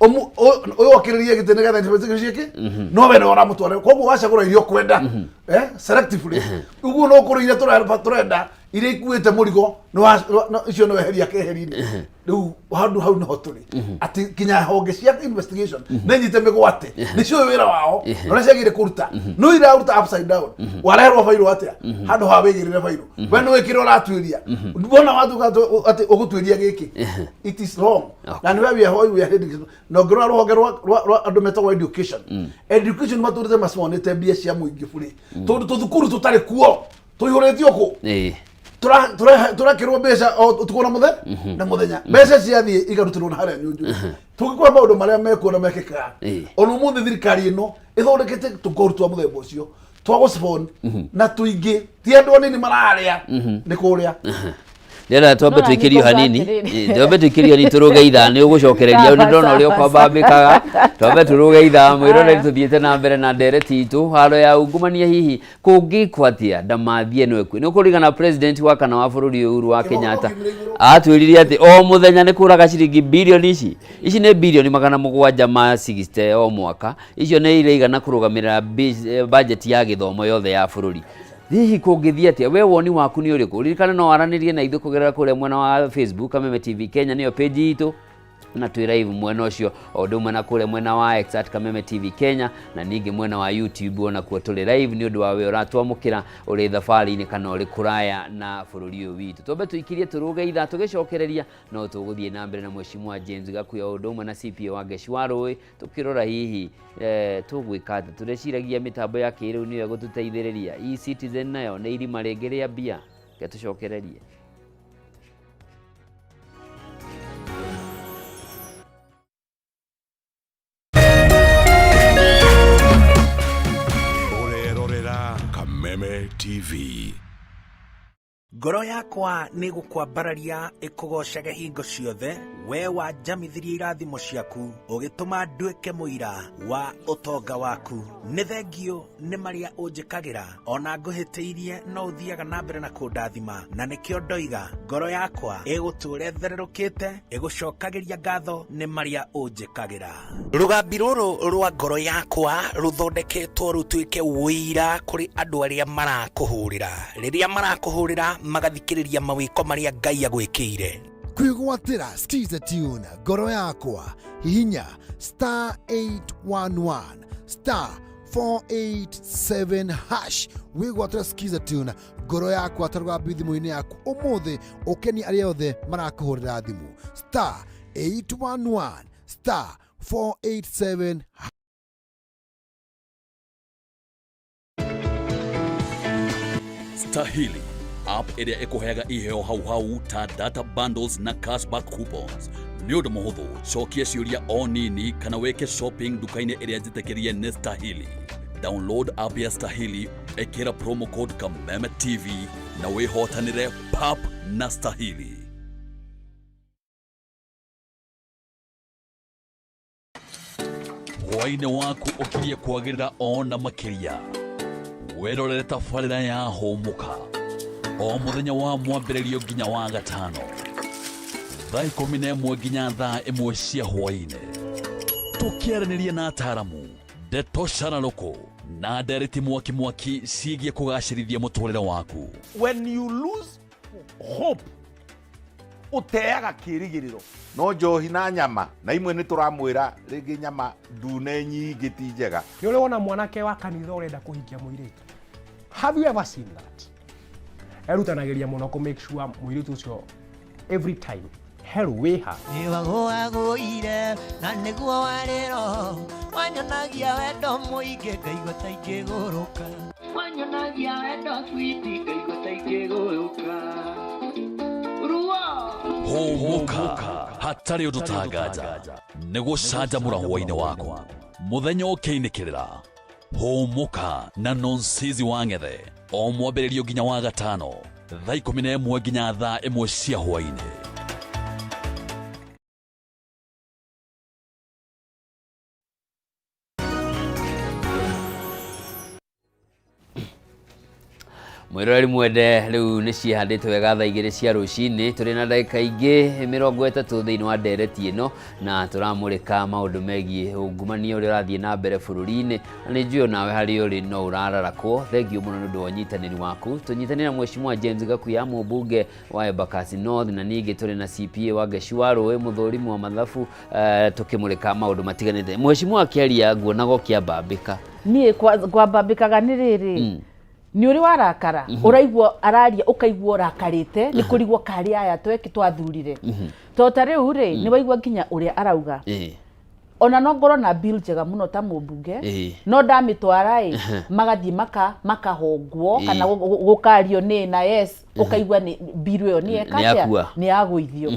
ũyũ okĩrĩrie gĩtĩ nĩgetha investigation ĩke, no we nĩwe ũramũtwarĩra. Koguo wacagũra iria ũkwenda selectively ũguo, no kũrĩ iria tũrenda, iria ikuĩte mũrigo icio nĩ weheria keheri-inĩ. Rĩu handũ hau nĩho tũrĩ, atĩ kinya honge cia investigation nĩ nyite mĩgwate, nĩ ciũĩ wĩra wao na ũrĩa ciagĩrĩire kũruta, no iraruta upside down. Wareherwo bairũ atĩa handũ ha wĩigĩrĩre bairũ? We nĩ wĩkĩre ũratuĩria, wona watuĩka atĩ ũgũtuĩria gĩkĩ, it is wrong. Na nĩ we are heading. Na ũngĩrora rũhonge rwa andũ metagwo education, education matũrĩte maconete mbia cia mũingĩ burĩ, tondũ tũthukuru tũtarĩ kuo tũihũrĩtio kũ? Tũrakĩrwo mbeca o ũtukũ na mũthenya na mũthenya, mbeca ciathiĩ ikarutĩrwo na harĩa nyunju. Tũngĩkora maũndũ marĩa mekuo na mekĩkaga, ona ũmũthĩ thirikari ĩno ĩthondekete tũkoru twa mũthemba ũcio twa gũcibon na tũingĩ, ti andũ anini mararĩa nĩ kũrĩa. Ndĩrenda twambe No, na tũikĩrio nĩ hanini. atĩrĩrĩ. Twambe tũikĩrio hanini tũrũge ithaa, nĩ ũgũcokereria hau, nĩ ndona ũrĩa ũkwambambĩkaga. Twambe tũrũge ithaa, mwĩroreri, tũthiĩte na mbere na ndereti itũ haro ya ungumania. Hihi kũngĩkwo atĩa ndamathie ĩno ĩkue? Nĩ ũkũririkana president wa kana wa bũrũri ũyũ Uhuru wa Kĩboko Kenyatta kiumire igũrũ. atwĩrire atĩ o mũthenya nĩ kũraga ciringi bilioni ici ici nĩ bilioni 760 o mwaka. Icio nĩ iraigana kũrũgamĩrĩra budget ya gĩthomo yothe ya bũrũri. Hihi kũngĩthiĩ atĩa? We woni waku nĩ ũrĩkũ? Ririkana no waranĩrie na ithuĩ kũgerera kũrĩa mwena wa Facebook, Kameme TV Kenya nĩyo page itũ na twĩ live mwena ũcio, o ũndũ ũmwe na kũrĩa mwena wa X @KamemeTV Kenya, na ningĩ mwena wa YouTube onakuo tũrĩ live, nĩ ũndũ wa we ũratwamũkĩra ũrĩ thabarĩ-inĩ kana ũrĩ kũraya na bũrũri ũyũ witũ. Twambe tũikirie tũrũge ithaa, tũgĩcokereria no tũgũthiĩ na mbere na Mheshimiwa James Gakuya o ũndũ ũmwe na CPA wa Ngeci wa Rũĩ, tũkĩrora hihi tũgwĩka atĩa. Tũreciragia mĩtambo ya kĩrĩu nĩyo ĩgũtũteithĩrĩria. E-Citizen nayo nĩ irima rĩngĩ rĩa mbia. Reke tũcokererie. Ũrerorera Kameme TV. Ngoro yakwa nĩ gũkwambararia ĩkũgocage hingo ciothe, we wanjamithirie irathimo ciaku, ũgĩtũma nduĩke mũira wa ũtonga waku. Nĩ thengio nĩ marĩa ũnjĩkagĩra, ona ngũhĩtĩirie no ũthiaga na mbere na kũndathima, na nĩkĩo ndoiga ngoro yakwa ĩgũtũũra ĩthererũkĩte ĩgũcokagĩria ngatho nĩ marĩa ũnjĩkagĩra. Rũgambi rũrũ rwa ngoro yakwa rũthondeketwo rũtuĩke ũira kũrĩ andũ arĩa marakũhũrĩra, rĩrĩa marakũhũrĩra magathikĩrĩria mawĩko marĩa Ngai agwĩkĩire. Kwĩgwatĩra Skiza tune ngoro yakwa, hihinya star 811 star 487 hash wĩgwatĩra Skiza tune ngoro yakwa ta rũgambi thimũ-inĩ yaku ũmũthĩ, ũkenie arĩa othe marakũhũrĩra thimũ, star 811 star 487. Stahili app ĩrĩa ĩkũheaga iheo hau hau ta data bundles na cashback coupons. Nĩ ũndũ mũhũthũ, cokia ciũria o nini kana wĩke shopping nduka-inĩ ĩrĩa njĩtĩkĩrie nĩ Stahili. Download app ya Stahili, ĩkĩra promo code Kameme TV na wĩhotanĩre pap na Stahili. Hwaĩ-inĩ waku ũkirie kwagĩrĩra ona makĩria, wĩrorere tabarĩra ya Hũmũka o mũthenya wa mwambĩrĩrio nginya wa gatano. Thaa 11 nginya thaa 1 cia hwaĩ-inĩ. Tũkĩaranĩria na ataaramu, ndeto cararũkũ na ndereti mwaki mwaki ciĩgiĩ kũgacĩrithia mũtũrĩre waku. When you lose hope, ũteaga kĩrĩgĩrĩro. No njohi na nyama, na imwe nĩ tũramwĩra rĩngĩ nyama ndune nyingĩ ti njega. Nĩ ũrĩ wona mwanake wa kanitha ũrenda kũhikia mũirĩtu? Have you ever seen that? Erutanagĩria mũno kũ make sure mũirĩtu ũcio every time hello wĩha. Nĩwagũagũire na nĩguo warĩ roho wanyonagia wendo mũingĩ ngaigua ta ingĩgũrũka. Wanyonagia wendo switi ngaigua ta ingĩgũrũka. Ruo. Hũmũka hatarĩ ũndũ tanganja nĩ gũcanjamũra hwaĩ-inĩ waku mũthenya ũkĩinĩkĩrĩra. Hũmũka na Nonsizi wa Ng'ethe o mwambĩrĩrio nginya wa gatano thaa 11 nginya thaa 1 cia hwaĩ-inĩ. Mwĩroreri mwende, rĩu nĩ ciĩhandĩte wega thaa 2 cia rũcinĩ, tũrĩ na ndagĩka ingĩ 30 thĩinĩ wa ndereti ĩno, na tũramũrĩka maũndũ megiĩ ungumania ũrĩa ũrathiĩ na mbere bũrũri-inĩ, na nĩ njũĩ onawe harĩa ũrĩ no ũrararakwo. Thengiũ mũno nĩ ũndũ wa ũnyitanĩri waku. Tũnyitanĩre na Mheshimiwa James Gakuya, mũmbunge wa Embakasi North, na ningĩ tũrĩ na CPA wa Ngeci wa Rũĩ, mũthũrimi wa mathabu, tũkĩmũrĩka maũndũ matiganĩte. Mheshimiwa akĩaria nguonaga ũkĩambambĩka. Niĩ kwambambĩkaga nĩ rĩrĩ, nĩ ũrĩ warakara, ũraigua araria ũkaigua ũrakarĩte, nĩ kũrigwo karĩ aya tweki twathurire. To ta rĩu rĩ, nĩ waigua nginya ũrĩa arauga. Ona no ngorwo na bill njega mũno ta mũmbunge, no ndamĩtwara ĩ, magathiĩ makahongwo, kana gũkario nĩ na yes, ũkaigua nĩ bill ĩyo nĩ eka Nĩ atĩa? yakua. Nĩ yagũithio.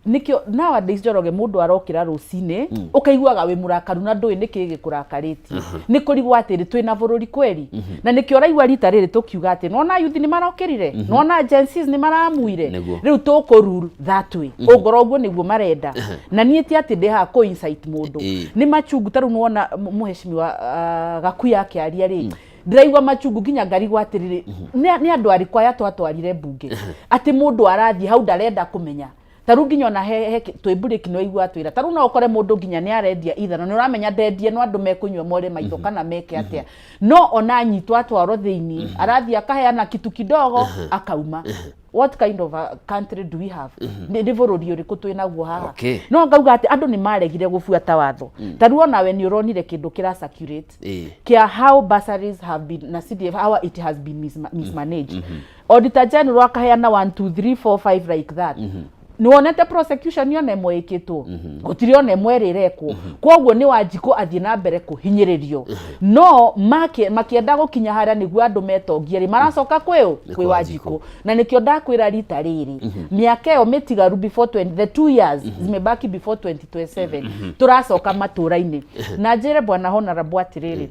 Nĩkĩo nowadays Njoroge mũndũ arokĩra rũcinĩ, ũkaiguaga wĩ mũrakaru na ndũĩ nĩkĩ gĩkũrakarĩtie. Nĩ kũrigwo atĩrĩ, twĩna bũrũri kweri? Na nĩkĩo ũraigua rita rĩrĩ tũkiuga atĩ nĩwona youth nĩ marokĩrire, nĩwona Gen Zs nĩ maramuire. Rĩu tũkũ rule that way. Ũngorwo ũguo nĩguo marenda. Na niĩ ti atĩ ndĩ haha kũ incite mũndũ. Nĩ machungu ta rĩu nĩwona mũheshimiwa Gakuya akĩaria rĩ, ndĩraigua machungu nginya ngarigwo atĩrĩrĩ, nĩ andũ arĩkũ aya twatwarire mbunge? Atĩ mũndũ arathiĩ hau ndarenda kũmenya. Ta rĩu nginya ona he twĩ break nĩ waigua atwĩra. Ta rĩu no ũkore mũndũ nginya nĩ arendia ithano, nĩ ũramenya ndendie no andũ mekũnyua more maitho kana meke atĩa. No ona anyitwo atwarwo thĩiniĩ, arathiĩ akaheana kitu kidogo, akauma. What kind of a country do we have? Nĩ bũrũri ũrĩkũ twĩ naguo haha? No ngauga atĩ andũ nĩ maregire gũbuata watho. Ta rĩu onawe nĩ ũronire kĩndũ kĩra circulate kĩa how bursaries have been na CDF, how it has been mismanaged. Auditor General akaheana 1 2 3 4 5 like that. Nĩ wonete prosecution yona ĩmwe ĩkĩtwo? Gũtirĩ ona ĩmwe ĩrĩ ĩrekwo. Koguo nĩ Wanjikũ athiĩ na mbere kũhinyĩrĩrio, no makĩenda gũkinya harĩa nĩguo andũ metongie rĩ, maracoka kwĩ ũ? Kwĩ Wanjikũ. Na nĩkĩo ndakwĩra rita rĩrĩ, mĩaka ĩyo mĩtigaru before 20, the 2 years zimebaki before 2027, tũracoka matũra-inĩ. Na njĩre bwana Honorable atĩrĩrĩ,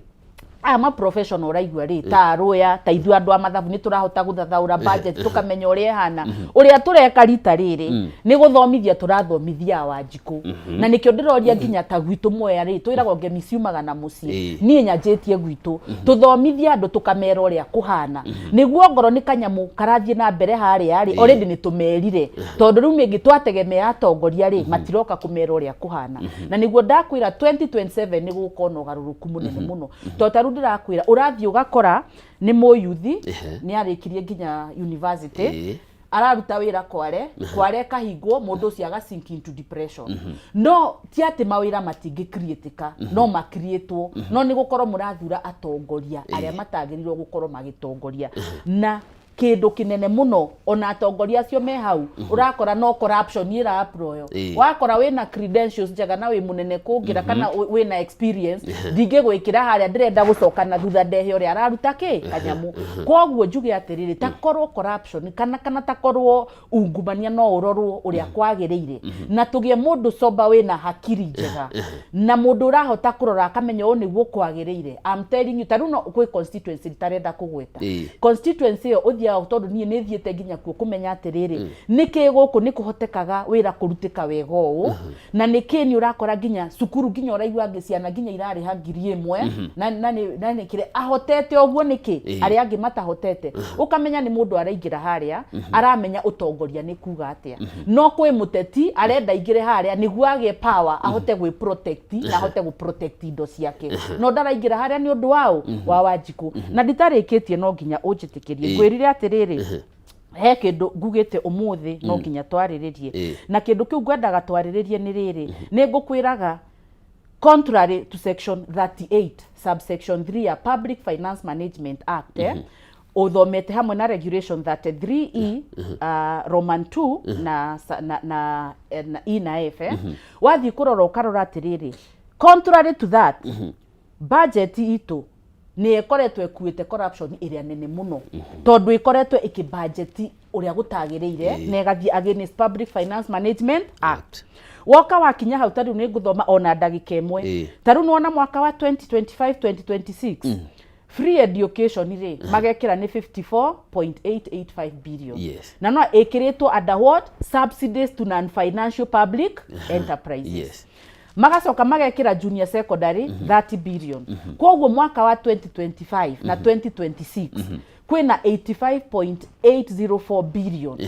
aya ma professional ũraigua rĩ, ta arũya ta ithuĩ andũ a mathabu nĩ tũrahota gũthathaũra budget, tũkamenya ũrĩa ĩhana. Ũrĩa tũreka rita rĩrĩ nĩ gũthomithia tũrathomithia Wanjikũ. Na nĩkĩo ndĩroria nginya ta gwitũ Mwea rĩ, twĩragwo ngemi ciumaga na mũciĩ. Niĩ nyanjĩtie gwitũ tũthomithie andũ, tũkamera ũrĩa kũhana, nĩguo ngorwo nĩ kanyamũ karathiĩ na mbere harĩa rĩ, already nĩ tũmerire, tondũ rĩu mĩngĩ twategemea atongoria rĩ, matiroka kũmera ũrĩa kũhana. Na nĩguo ndakwĩra 2027 nĩ gũkorwo na ũgarũrũku mũnene mũno, tondũ ta rĩu ndĩrakwĩra ũrathiĩ ũgakora nĩ mũyuthi, nĩ arĩkirie nginya university, araruta wĩra Kware, Kware ĩkahingwo, mũndũ ũcio aga sink into depression. No ti atĩ mawĩra matingĩ createĩka, no makiriĩtwo, no nĩ gũkorwo mũrathura atongoria arĩa matagĩrĩirwo gũkorwo magĩtongoria. Na kĩndũ kĩnene mũno, ona atongoria acio me hau, ũrakora no corruption ĩraproyo. Wakora wĩna credentials njega na wĩ mũnene kũngĩra kana wĩna experience, ndingĩgwĩkĩra harĩa, ndĩrenda gũcoka na thutha ndehe ũrĩa araruta kĩ kanyamũ. Koguo njuge atĩrĩrĩ, takorwo corruption kana takorwo ungumania no ũrorwo ũrĩa kwagĩrĩire, na tũgĩe mũndũ sober wĩna hakiri njega na mũndũ ũrahota kũrora akamenya ũũ nĩguo kwagĩrĩire. I'm telling you, ta rĩu no kwĩ constituency itarenda kũgweta, constituency ĩyo ũthiĩ ũthiaga tondũ niĩ nĩ thiĩte nginya kuo kũmenya atĩrĩrĩ, nĩkĩ gũkũ nĩ kũhotekaga wĩra kũrutĩka wega ũũ, na nĩkĩ nĩ ũrakora nginya cukuru nginya ũraigua angĩ ciana nginya irarĩha 1000 na nĩ kĩrĩa ahotete ũguo nĩkĩ arĩa angĩ matahotete. Ũkamenya nĩ mũndũ araingĩra harĩa aramenya ũtongoria nĩ kuga atĩa, no kwĩ mũteti arenda aingĩre harĩa nĩguo agĩe power, ahote gwĩ protect na ahote gũ protect indo ciake, no ndaraingĩra harĩa nĩ ũndũ waũ wa Wanjikũ. Na nditarĩkĩtie, no nginya ũnjĩtĩkĩrie ngwĩrire atĩrĩrĩ, he kĩndũ ngugĩte ũmũthĩ no nginya twarĩrĩrie. Na kĩndũ kĩu ngwendaga twarĩrĩrie nĩ rĩrĩ, nĩ ngũkwĩraga contrary to section 38 subsection 3 ya Public Finance Management Act, ũthomete hamwe na regulation 33E Roman 2 na E na F, wathiĩ kũrora ũkarora atĩrĩrĩ, contrary to that, budget itũ nĩ ĩkoretwo ĩkuĩte corruption ĩrĩa nene mũno, tondũ ĩkoretwo ĩkĩbudget ũrĩa gũtagĩrĩire na ĩgathiĩ against Public Finance Management Act. Woka wakinya hau, ta rĩu nĩ ngũthoma ona ndagĩka ĩmwe. Ta rĩu nĩwona mwaka wa 2025 2026 free education rĩ, magekĩra nĩ 54.885 billion. Na no ĩkĩrĩtwo under what? Subsidies to non-financial public enterprises. Magacoka magekĩra junior secondary 30 billion. Koguo mwaka wa 2025 na 2026 kwĩna 85.804 billion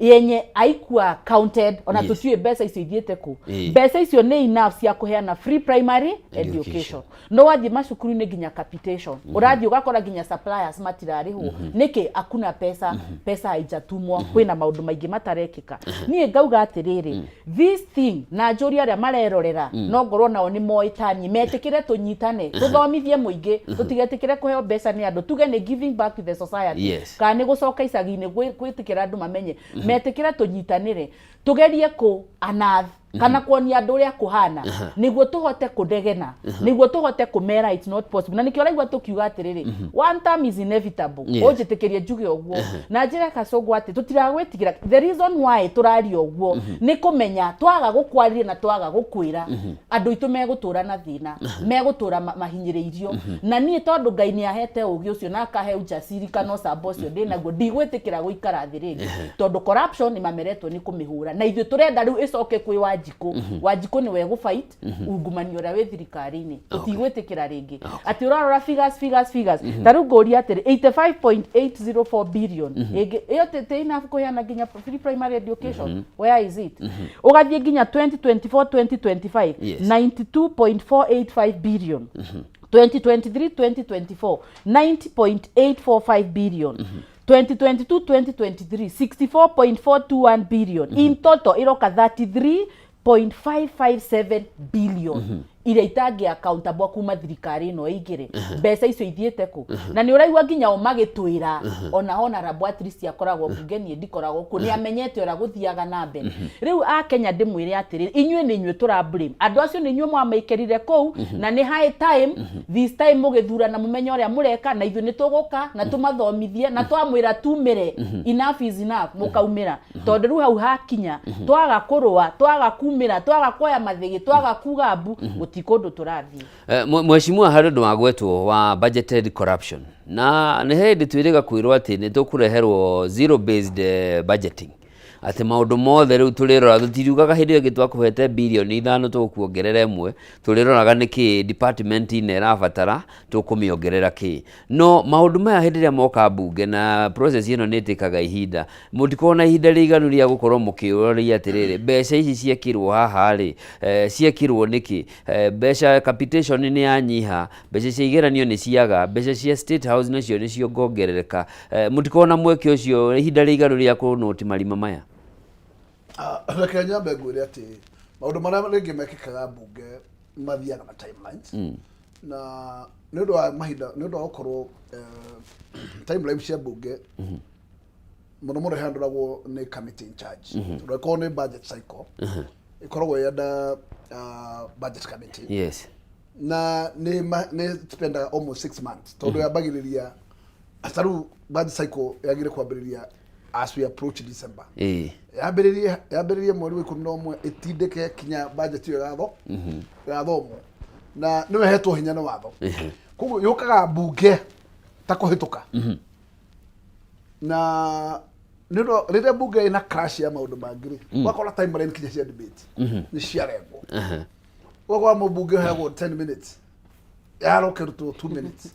yenye haikuwa counted ona. Tũtiũĩ mbeca icio ithiĩte kũ. Mbeca icio nĩ enough cia kũheana free primary education, no wathiĩ macukuru-inĩ nginya capitation, ũrathiĩ ũgakora nginya suppliers matirarĩhwo. Nĩkĩ? Hakuna pesa, pesa haijatumwo. Kwĩna maũndũ maingĩ matarekĩka. Niĩ ngauga atĩrĩrĩ, this thing, na njũria arĩa marerorera, no ngorwo nao nĩ moĩ taniĩ, metĩkĩre tũnyitane, tũthomithie mũingĩ, tũtigetĩkĩre kũheo mbeca nĩ andũ tuge nĩ giving back to the society kana nĩ gũcoka icagi-inĩ gwĩtĩkĩra andũ mamenye. Metĩkĩre tũnyitanĩre, tũgerie kũ anath kana kuonia andũ ũrĩa kũhana, nĩguo tũhote kũndegena, nĩguo tũhote kũmera it's not possible. Na nĩkĩo ũraigua tũkiuga atĩrĩrĩ, one term is inevitable. Ũnjĩtĩkĩrie njuge ũguo na njĩra Kacũngũ atĩ tũtiragwĩtigĩra. The reason why tũraria ũguo nĩ kũmenya twaga gũkwarĩria na twaga gũkwĩra, andũ aitũ megũtũra na thĩna, megũtũra mahinyĩrĩirio. Na niĩ tondũ Ngai nĩ ahete ũgĩ ũcio na akahe ujasiri kana ũcamba ũcio ndĩnaguo, ndigwĩtĩkĩra gũikara thĩ rĩngĩ, tondũ corruption nĩ mameretwo nĩ kũmĩhũra, na ithuĩ tũrenda rĩu ĩcoke kwĩ Wanjikũ. Wanjikũ nĩwe gũfight ungumania ũrĩa wĩ thirikari-inĩ. Tũtigwĩtĩkĩra rĩngĩ atĩ ũrarora figures, figures, figures. Ta rĩu ngũria atĩrĩ, 85.804 billion ĩngĩ ĩyo ti enough kũheana nginya free primary education? Where is it? Ũgathiĩ nginya 2024 2025, 92.485 billion. 2023 2024, 90.845 billion. 2022 2023, 64.421 billion. In total iroka 33.557 billion iria itangĩ accountable kuma thirikari ĩno ĩingĩre. Mbeca icio ithiĩte kũ? Na nĩ ũraigua nginya o magĩtwĩra ona honorable at least akoragwo bunge, niĩ ndikoragwo kuo, nĩ amenyete ũrĩa gũthiaga na mbere. Rĩu a Kenya, ndĩmwĩre atĩrĩrĩ, inyuĩ nĩ inyuĩ tũra blame. Andũ acio nĩ inyuĩ mwamaikĩrire kũu, na nĩ high time this time mũgĩthurana mũmenye ũrĩa mũreka, na ithuĩ nĩ tũgũka na tũmathomithie na twamwĩra tumĩre, enough is enough, mũkaumĩra. Tondũ rĩu hau hakinya, twaga kũrũa, twaga kumĩra, twaga kuoya mathĩgĩ, twaga kuga mbu, gũti kũndũ tũrathiĩ. Mheshimiwa, harĩ ũndũ wagwetwo wa budgeted corruption, na nĩ hĩndĩ twĩrĩga kwĩrwo atĩ nĩ tũkũreherwo zero based budgeting, atĩ maũndũ mothe rĩu tũrĩrora. Tũtiriugaga hĩndĩ ĩyo ĩngĩ twakũhete 5 birioni tũgũkuongerera ĩmwe, tũrĩroraga nĩkĩ department ĩna ĩrabatara, tũkũmĩongerera kĩ. No maũndũ maya hĩndĩ ĩrĩa moka mbunge na process ĩno nĩ ĩtĩkaga ihinda, mũtikorwo na ihinda rĩiganu rĩa gũkorwo mũkĩũria atĩrĩrĩ, mbeca ici ciekĩrwo haha rĩ, ciekĩrwo nĩkĩ? Mbeca capitation nĩ yanyiha, mbeca cia igeranio nĩ ciaga, mbeca cia State House nacio nĩ ciongongerereka. Mũtikorwo na mweke ũcio, ihinda rĩiganu rĩa kũnũti marima maya? Ah, reke nyambe ngwĩre atĩ maũndũ marĩa rĩngĩ mekĩkaga mbunge mathiaga na timelines, na nĩ ũndũ wa mahinda, nĩ ũndũ wa gũkorwo timeline cia mbunge mũno mũno ihandũragwo nĩ committee in charge, tondũ ĩkorwo nĩ budget cycle ĩkoragwo ĩ under budget committee. Na nĩ spendaga almost 6 months, tondũ yambagĩrĩria ta rĩu budget cycle yagĩrĩire kwambĩrĩria as we approach December, yambĩrĩrie mweri wa 11, ĩtindĩke kinya budget ĩyo ĩgathomwo, na nĩwe hetwo hinya nĩ watho. Koguo yũkaga mbunge ta kũhĩtũka. Na nĩ ũndũ rĩrĩa mbunge ĩna crash ya maũndũ mangĩ rĩ, ũgakora timeline kinya cia debate nĩ ciarengwo. Ũgakora mũmbunge ũheagwo 10 minutes, yarũkĩrutwo 2 minutes.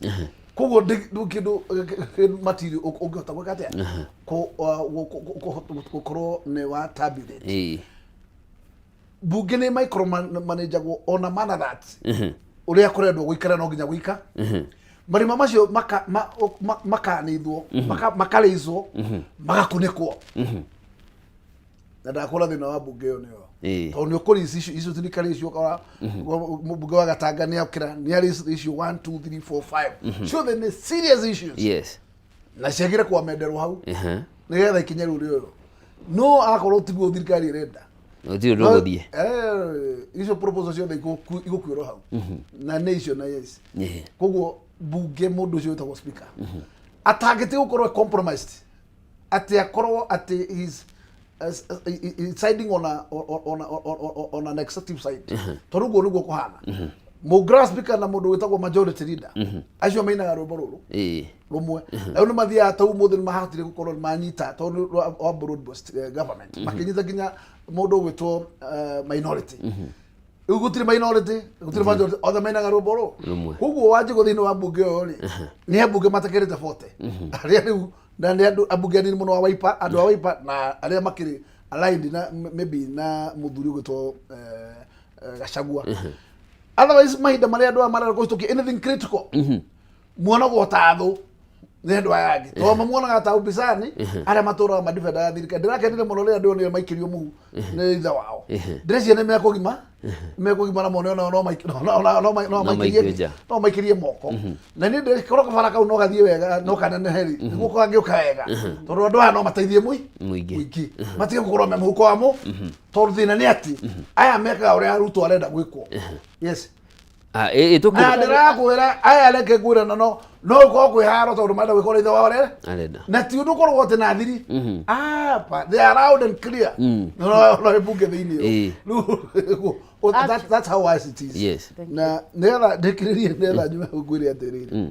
Koguo ndĩ kĩndũ material ũngĩhota gwĩka atĩa, gũkorwo nĩ wa tabulate. Mbunge nĩ micromanagagwo ona mana that ũrĩa kũrendwo gũikara no nginya gũika marima macio makanithwo, makarĩcwo, magakunĩkwo. Na ndakũra thĩna wa mbunge ĩyo nĩyo, tondũ nĩ ũkũrĩ icio icio thirikari icio, ũkora mũmbunge wa Gatanga nĩ okĩra nĩ arĩ issue 1 2 3 4 5, ciothe nĩ serious issues na ciagire kwamenderwo hau nĩgetha ikinye rũrĩ ũyũ, no akorwo tiguo thirikari ĩrenda. Gũtirĩ ũndũ ũgũthiĩ. Icio proposal ciothe igũkuĩrwo hau na nĩ icio na yes. Koguo mbunge, mũndũ ũcio wĩtagwo speaker atangĩte gũkorwo e compromised, atĩ akorwo atĩ he's siding on an executive side, tondũ ũguo nĩguo kũhana. Mũngra speaker na mũndũ wĩtagwo majority leader, acio mainaga rwĩmbo rũrũ rũmwe. Rĩu nĩ mathiaga ta ũmũthĩ nĩ mahotire gũkorwo nĩ manyita, tondũ wa broad based government, makĩnyita nginya mũndũ ũgwĩtwo minority. Rĩu gũtirĩ minority, gũtirĩ majority, othe mainaga rwĩmbo rũ Rũmwe. Koguo Wanjigũ thĩinĩ wa mbunge ĩyo rĩ, nĩ ambunge matakĩrĩte 40 arĩa rĩu, na nĩ andũ ambunge anini mũno a Wiper, andũ a Wiper na arĩa makĩrĩ aligned na maybe na mũthuri ũgwĩtwo Gachagua. Otherwise mahinda marĩa andũ aya marenda kũhĩtũkia anything critical, muonagwo ta thũ nĩ andũ aya angĩ, tondũ mamuonaga ta upinzani arĩa matũraga madefendaga thirikari. Ndĩrakenire mũno rĩrĩa ndĩronire maikĩrio mũhu nĩ ithe wao. Ndĩreciria nĩ mekũgima mekũgimara mone onao no No maikio nja. No maikĩrie moko. Na niĩ ndĩkorwo kabara kau no gathiĩ wega, no kanenehe rĩ, nĩguo kangĩũka wega, tondũ andũ aya no mateithie mũingĩ. Mũingĩ matige gũkorwo me mũhuko wa mũ, tondũ thĩna nĩ atĩ aya mekaga ũrĩa Ruto arenda gwĩkwo, yes. Ah, Na ndĩrakwĩra aya, reke ngwĩre, na no ũkorwo kwĩ haro, tondũ marenda gwĩka ũrĩa ithe wao arenda. Arenda. Na ti ũndũ ũkoragwo atĩ na thiri apa, they are loud and clear. No no mbunge thĩinĩ. Rĩu that's how wise it is. Na nĩgetha ndĩkĩrĩrie, nĩgetha nyume hau, ngwĩre atĩrĩrĩ,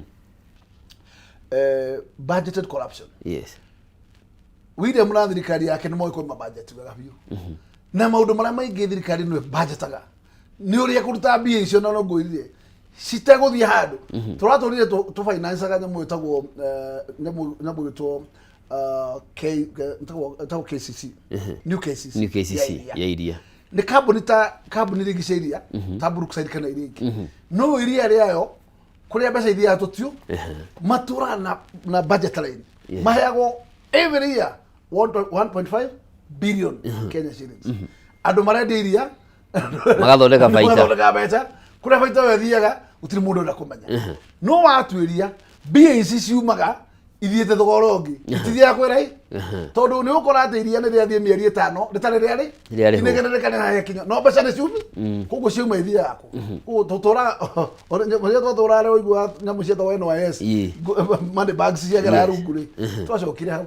budgeted corruption. William na thirikari yake nĩ moĩ kũrĩma budget wega biũ, na maũndũ marĩa maingĩ thirikari nĩwe budgetaga nĩ ũrĩa kũruta mbia icio, na no ngwĩrire citegũthiĩ handũ. Tũratũrire tũfinancaga nyamũ ĩtagwo nyamũ ĩtwo ĩtagwo KCC, New KCC. New KCC. Ya iria. Ya iria. Nĩ kambuni ta kambuni rĩngĩ cia iria ta Brookside kana iria ingĩ, no iria rĩayo kũrĩa mbeca ithiaga tũtio matũraga na budget line. Maheagwo every year 1.5 billion Kenya shillings. Andũ marendia iria Magathondeka baita. Magathondeka mbeca. Kũrĩa baita ĩyo ĩthiaga gũtirĩ mũndũ ũrenda kũmenya. No watuĩria, mbia ici ciumaga ithiĩte thogora ũngĩ, itithiaga kwĩra tondũ nĩ ũkora atĩ iria nĩ rĩathiĩ mĩeri 5 rĩtarĩ rĩarĩ Rĩarĩhwo. inegene rĩkanene kinya, no mbeca nĩ ciumi. Koguo ciauma ithiaga kũ? Koguo tũtũraga ũrĩa twatũraga rĩ, ũiguaga nyamũ cietagwo NYS, money bags ciagera rungu rĩ, twacokire hau.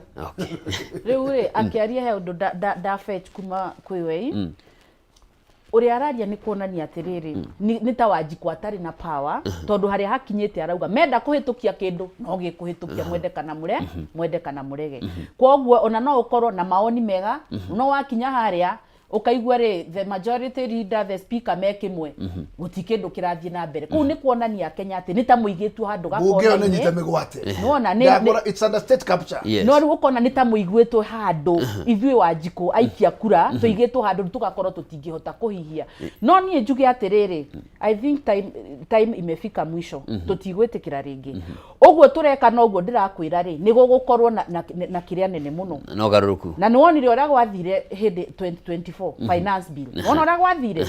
Rĩu rĩ, akĩaria he ũndũ nda fetch kuma kwĩ wei ũrĩa araria, nĩ kuonania atĩrĩrĩ, nĩ ta Wanjikũ atarĩ na power, tondũ harĩa hakinyĩte arauga menda kũhĩtũkia kĩndũ no gĩkũhĩtũkia, mwende kana mũre mwende kana mũrege. Koguo ona no ũkorwo na maoni mega, no wakinya harĩa ũkaigua rĩ, the majority leader, the speaker me kĩmwe, gũti kĩndũ kĩrathiĩ na mbere. Kũu nĩ kuonania Kenya atĩ nĩ ta mũigĩtwo handũ Mbunge ĩyo nĩ gakona-inĩ. Nyite mĩgwate. Nĩwona, Ndakora it's under state capture. No rĩu ũkona nĩ ta mũiguĩtwo handũ, ithuĩ Wanjikũ aikia kura tũigĩtwo handũ tũgakorwo tũtingĩhota kũhihia. No niĩ njuge atĩrĩrĩ, I think time imefika mwisho. Tũtigwĩtĩkĩra rĩngĩ ũguo tũreka. Noguo ndĩrakwĩra rĩ, nĩ gũgũkorwo na kĩrĩa nene mũno. Na ũgarũrũku. Na nĩ wonire ũrĩa gwathire hĩndĩ 2024 finance bill, wona ũrĩa gwathire.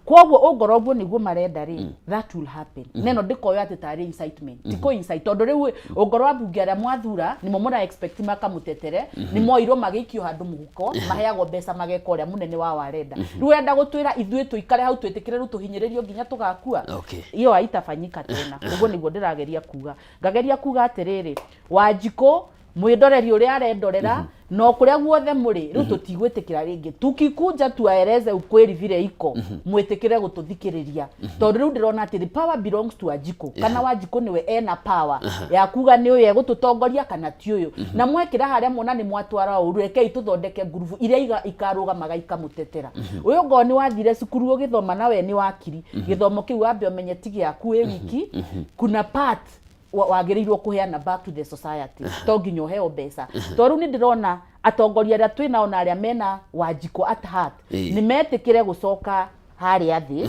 Koguo ũngorwo ũguo nĩguo marenda rĩ, that will happen. Neno ndĩkoyo atĩ tarĩ incitement, ti kũ incite, tondũ rĩu ũngorwo ambunge arĩa mwathura nĩmo mũra expect makamũtetere, nĩ moirwo magĩikio handũ mũhuko, maheagwo mbeca mageka ũrĩa mũnene wao arenda. Rĩu ũrenda gũtwĩra ithuĩ tũikare hau twĩtĩkĩre rĩu tũhinyĩrĩrio nginya tũgakua? Hiyo haitafanyika tena. Ũguo nĩguo ndĩrageria kuga. Ngageria kuga atĩrĩrĩ, Wanjikũ mwĩndoreri ũrĩa arendorera. No kũrĩa guothe mũrĩ rĩu, tũtigwĩtĩkĩra rĩngĩ. Tukikuja tuwaeleze ukweli vile iko, mwĩtĩkĩre gũtũthikĩrĩria, tondũ rĩu ndĩrona atĩ the power belongs to Wanjikũ, kana Wanjikũ nĩwe ena power ya kuga nĩ ũyũ egũtũtongoria kana ti ũyũ. Na mwekĩra harĩa muona nĩ mwatwara ũru, rekei tũthondeke ngurubu iria ikarũgamaga ikamũtetera. Ũyũ ngoo nĩ wathire cukuru ũgĩthoma na we nĩ wakiri, gĩthomo kĩu wambe ũmenye ti gĩaku wĩ wiki. Kuna part wagĩrĩirwo kũheana back to the society, to nginya ũheo mbeca, tondũ rĩu nĩ ndĩrona atongoria arĩa twĩ nao na arĩa mena Wanjikũ at heart nĩ metĩkĩre gũcoka harĩa thĩ,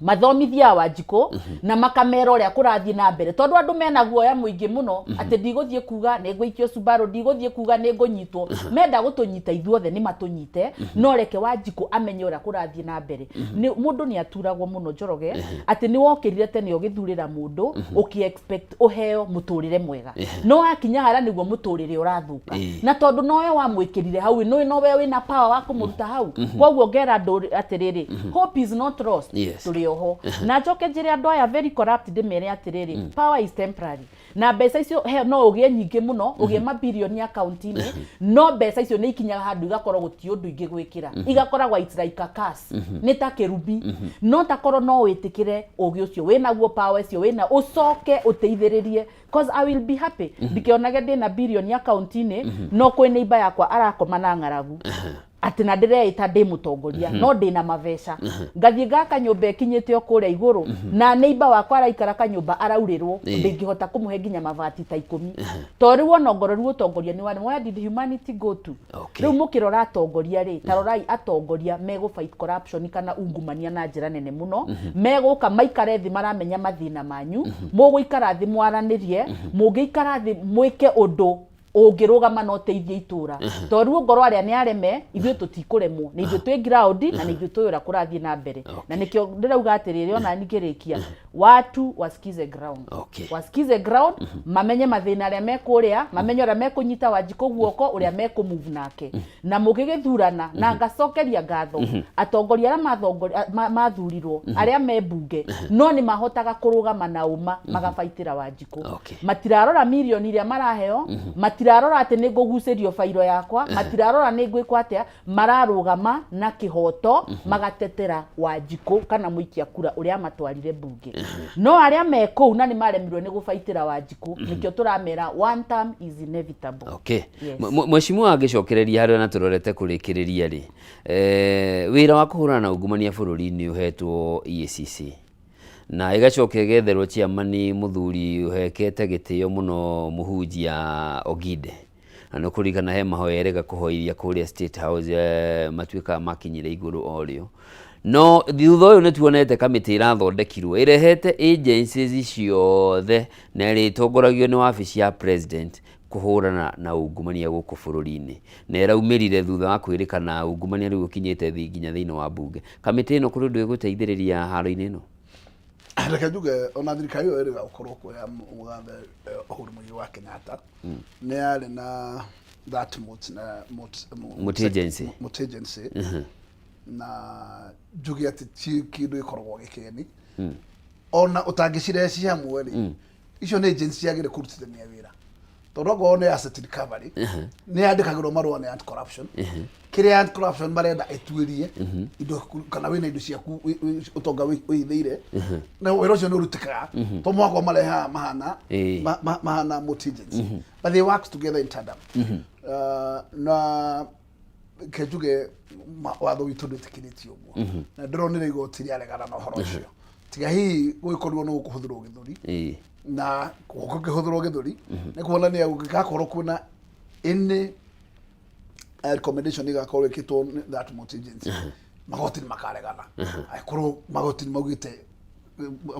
mathomithia Wanjikũ na makamera ũrĩa kũrathiĩ na mbere, tondũ andũ mena guoya mũingĩ mũno atĩ ndigũthiĩ kuga nĩ ngũikio cubarũ, ndigũthiĩ kuga nĩ ngũnyitwo. Menda gũtũnyita ithuothe nĩ matũnyite, no reke Wanjikũ amenye ũrĩa kũrathiĩ na mbere. Mũndũ nĩ aturagwo mũno, Njoroge, atĩ nĩ wokĩrire tene ũgĩthurĩra mũndũ ũkĩ expect ũheo mũtũrĩre mwega, no wakinya harĩa nĩguo mũtũrĩre ũrathũka. Na tondũ nowe wamwĩkĩrire hau, nĩ nowe wĩna power wa kũmũruta hau. Koguo ngera andũ atĩrĩrĩ, hope is not lost. Tũrĩ oho. Na njoke njĩre andũ aya very corrupt, ndĩmere atĩrĩrĩ, power is temporary, na mbeca icio no ũgĩe nyingĩ mũno, ũgĩe mabirioni akaunti-inĩ, no mbeca icio nĩ ikinyaga handũ igakorwo gũtirĩ ũndũ ingĩ gwĩkĩra, igakoragwo it's like a curse, nĩ ta kĩrumi. No takorwo no wĩtĩkĩre ũgĩ ũcio wĩnaguo, power ũcio wĩna, ũcoke ũteithĩrĩrie, cause I will be happy ndikĩonage ndĩna birioni akaunti-inĩ, no kwĩ neighbor yakwa arakoma na ng'aragu, atĩ na ndĩreĩta ndĩ mũtongoria, no ndĩna mabeca, ngathiĩ ngaka nyũmba ĩkinyĩte o kũrĩa igũrũ, na neighbor wakwa araikara kanyũmba araurĩrwo, ndĩngĩhota kũmũhe nginya mabati ta 10. To rĩu ona ongorwo rĩu ũtongoria nĩ wa, where did humanity go to? Rĩu mũkĩrora atongoria rĩ, ta rorai atongoria megũ fight corruption kana ungumania na njĩra nene mũno, megũka maikare thĩ, maramenya mathĩna manyu, mũgũikara thĩ mwaranĩrie, mũngĩikara thĩ mwĩke ũndũ ũngĩrũgama na ũteithie itũra. Tondũ rĩu ongorwo arĩa nĩ areme, ithuĩ tũtikũremwo, nĩ ithuĩ twĩ ground na nĩ ithuĩ tũĩ ũrĩa kũrathiĩ na mbere. Na nĩkĩo ndĩrauga atĩrĩrĩ, ona ngĩrĩkia, watu wasikize ground, wasikize ground, mamenye mathĩna arĩa me kũrĩa, mamenye ũrĩa mekũnyita Wanjikũ guoko, ũrĩa mekũmove nake na mũgĩgĩthurana. Na ngacokeria ngatho atongoria arĩa mathurirwo, arĩa me mbunge, no nĩ mahotaga kũrũgama na ũma magabaitĩra Wanjikũ. Matirarora mirioni iria maraheo, matirarora atĩ nĩ ngũgucĩrio bairo yakwa, matirarora nĩ ngwĩkwo atĩa, mararũgama na kĩhoto, magatetera Wanjikũ kana mũikia kura ũrĩa amatwarire mbunge. No arĩa me kũu na nĩ maremirwo nĩ gũbaitĩra Wanjikũ, nĩkĩo tũramera one term is inevitable. Yes. Mheshimiwa, angĩcokereria harĩa na tũrorete kũrĩkĩrĩria rĩ, wĩra wa kũhũrana na ungumania bũrũri-inĩ ũhetwo EACC na ĩgacoka ĩgetherwo chairman mũthuri ũhekete gĩtĩo mũno, mũhunjia Oginde, na nĩ kũririkana he mahoya erĩga kũhoithia kũrĩa State House, matuĩkaga makinyire igũrũ o rĩo. No thutha ũyũ nĩ tuonete kamĩtĩ ĩrathondekirwo ĩrehete agencies ciothe na ĩrĩa ĩtongoragio nĩ wabici ya president kũhũrana na ungumania gũkũ bũrũri-inĩ, na ĩraumĩrire thutha wa kwĩrĩkana ungumania rĩu ũkinyĩte thĩ nginya thĩinĩ wa mbunge. Kamĩtĩ ĩno kũrĩ ũndũ ĩgũteithĩrĩria haro-inĩ ĩno? Reke njuge, ona thirikari ĩyo ĩrĩga gũkorwo kuo ya mũgathe Uhuru Muigai wa Kenyatta nĩ yarĩ na that mut, na mut, Multi-agency. Multi-agency. Na njuge atĩ ti kĩndũ gĩkoragwo gĩkeni ona ũtangĩcirehe ci hamwe rĩ. Icio nĩ agency ciagĩrĩire kũrutithania wĩra, tondũ okorwo nĩ asset recovery, nĩ yandĩkagĩrwo marũa nĩ anti corruption, kĩrĩa anti corruption marenda ĩtuĩrie indo kana wĩna indo ciaku ũtonga wĩithĩire, na wĩra ũcio nĩ ũrutĩkaga to mwaka marehaga mahana mahana multi agency, but they work together in tandem. Na ke njuge watho witũ ndwĩtĩkĩrĩtie ũguo, na ndĩronire igoti rĩaregana na ũhoro ũcio, tiga hihi gũgĩkorirwo nĩ gũkũhũthĩrwo gĩthũri, na gũkĩhũthĩrwo gĩthũri nĩ kuonania gũgĩgakorwo kwĩna any recommendation igakorwo ĩkĩtwo nĩ that multi agency, magoti nĩ makaregana, angĩkorwo magoti nĩ maugĩte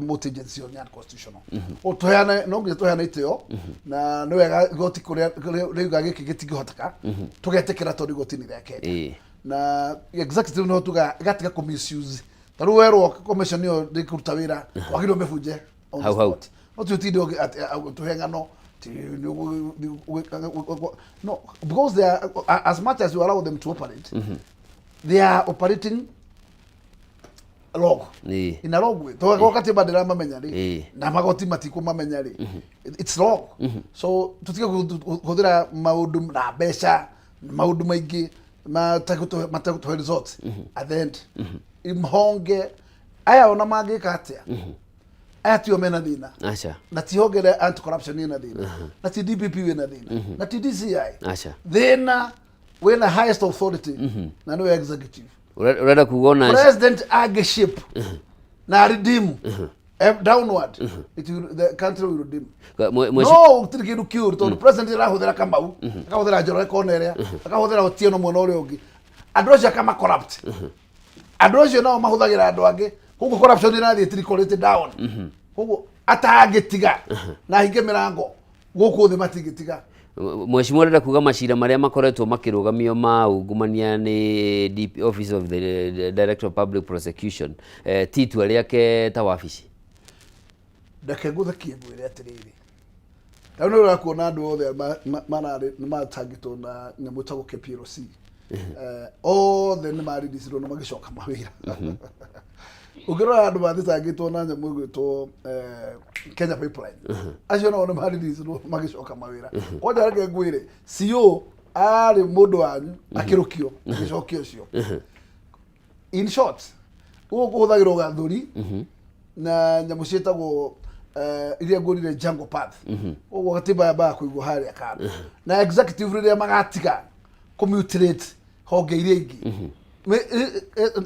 multi agency ĩyo nĩ unconstitutional. O tũheane, no nginya tũheane itĩo, na nĩ wega igoti kũrĩa rĩuga gĩkĩ gĩtingĩhoteka, tũgetĩkĩra, tondũ igoti nĩ rĩa Kenya. Na executive no tuga ĩgatiga kũ misuse. Ta rĩu werwo commission ĩyo ndĩkũruta wĩra, wagĩrĩirwo mĩbunje on the Hau hau. spot. No ti ũtinde ũtũhe ng'ano no, because they are, as much as you allow them to operate, they are operating wrong, in a wrong way, tondũ katiba ndĩramamenya rĩ, na magoti matikũmamenya rĩ, it's wrong. So tutige kũhũthĩra maũndũ na mbeca. Maũndũ maingĩ mategũtũhe results at the end. Honge aya ona mangĩka atĩa, aya tio mena thĩna. Aca. Na ti honge ya anti corruption ĩna thĩna, na ti DPP wĩna thĩna, na ti DCI. Aca. Thĩna wĩna highest authority, na nĩwe executive. Ũrenda kuga ona President angĩ na redeem downward, the country will redeem. No gũtirĩ kĩndũ kĩũru tondũ president arahũthĩra Kamau, akahũthĩra Njoroge kona ĩrĩa, akahũthĩra Otieno mwena ũrĩa ũngĩ, andũ acio akama corrupt. Andũ acio nao mahũthagĩra andũ angĩ, koguo corruption ĩrathiĩ trickle down. Koguo atangĩtiga na ahinge mĩrango gũkũ thĩ, matingĩtiga. Mheshimiwa, ũrenda kuga macira marĩa makoretwo makĩrũgamio ma ungumania nĩ DP, Office of the Director of Public Prosecution, ti itua rĩake ta wabici? Reke ngũthekie ngwĩre atĩrĩrĩ, rĩu nĩ ũrakuona andũ othe mararĩ nĩ matangĩtwo na nyamũ ĩtagwo KPLC, othe nĩ marindicirwo na magĩcoka mawĩra. Ũngĩrora andũ mathitangĩtwo na nyamũ ĩgwĩtwo Kenya Pipeline, acio nao nĩ marindicirwo magĩcoka mawĩra. Kwanja reke ngwĩre, CEO arĩ mũndũ wanyu akĩrũkio agĩcokia ũcio. In short, gũkũ kũhũthagĩrwo gathũri na nyamũ ciĩtagwo iria ngũrire jungle path. Ũguo gatiba yambaga kũigwo harĩa kando, na executive rĩrĩa magatiga kũmutilate honge iria ingĩ,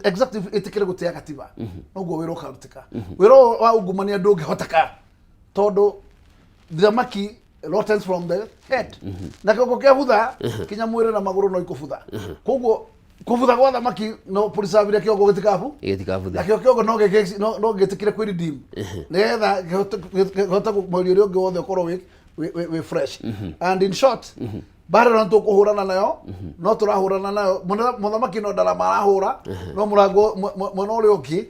executive ĩtĩkĩre gũtĩa gatiba, noguo wĩra ũkarutĩka. Wĩra ũyũ wa ungumania ndũngĩhoteka tondũ thamaki rottens from the head, na kĩongo kĩa butha kinya mwĩrĩ na magũrũ no ikũbutha. Koguo kũbutha gwa thamaki no pũricabire kĩongo gĩtikabu. Gĩtikabuthe. Nakĩo kĩongo no gĩtĩkĩre kwĩ redeem nĩgetha kĩhote mweri ũrĩa ũngĩ wothe ũkorwo wĩ fresh. And in short, mbara ĩno tũkũhũrana nayo, no tũrahũrana nayo. Mũthamaki no ndarama arahũra, no mũrango mwena ũrĩa ũngĩ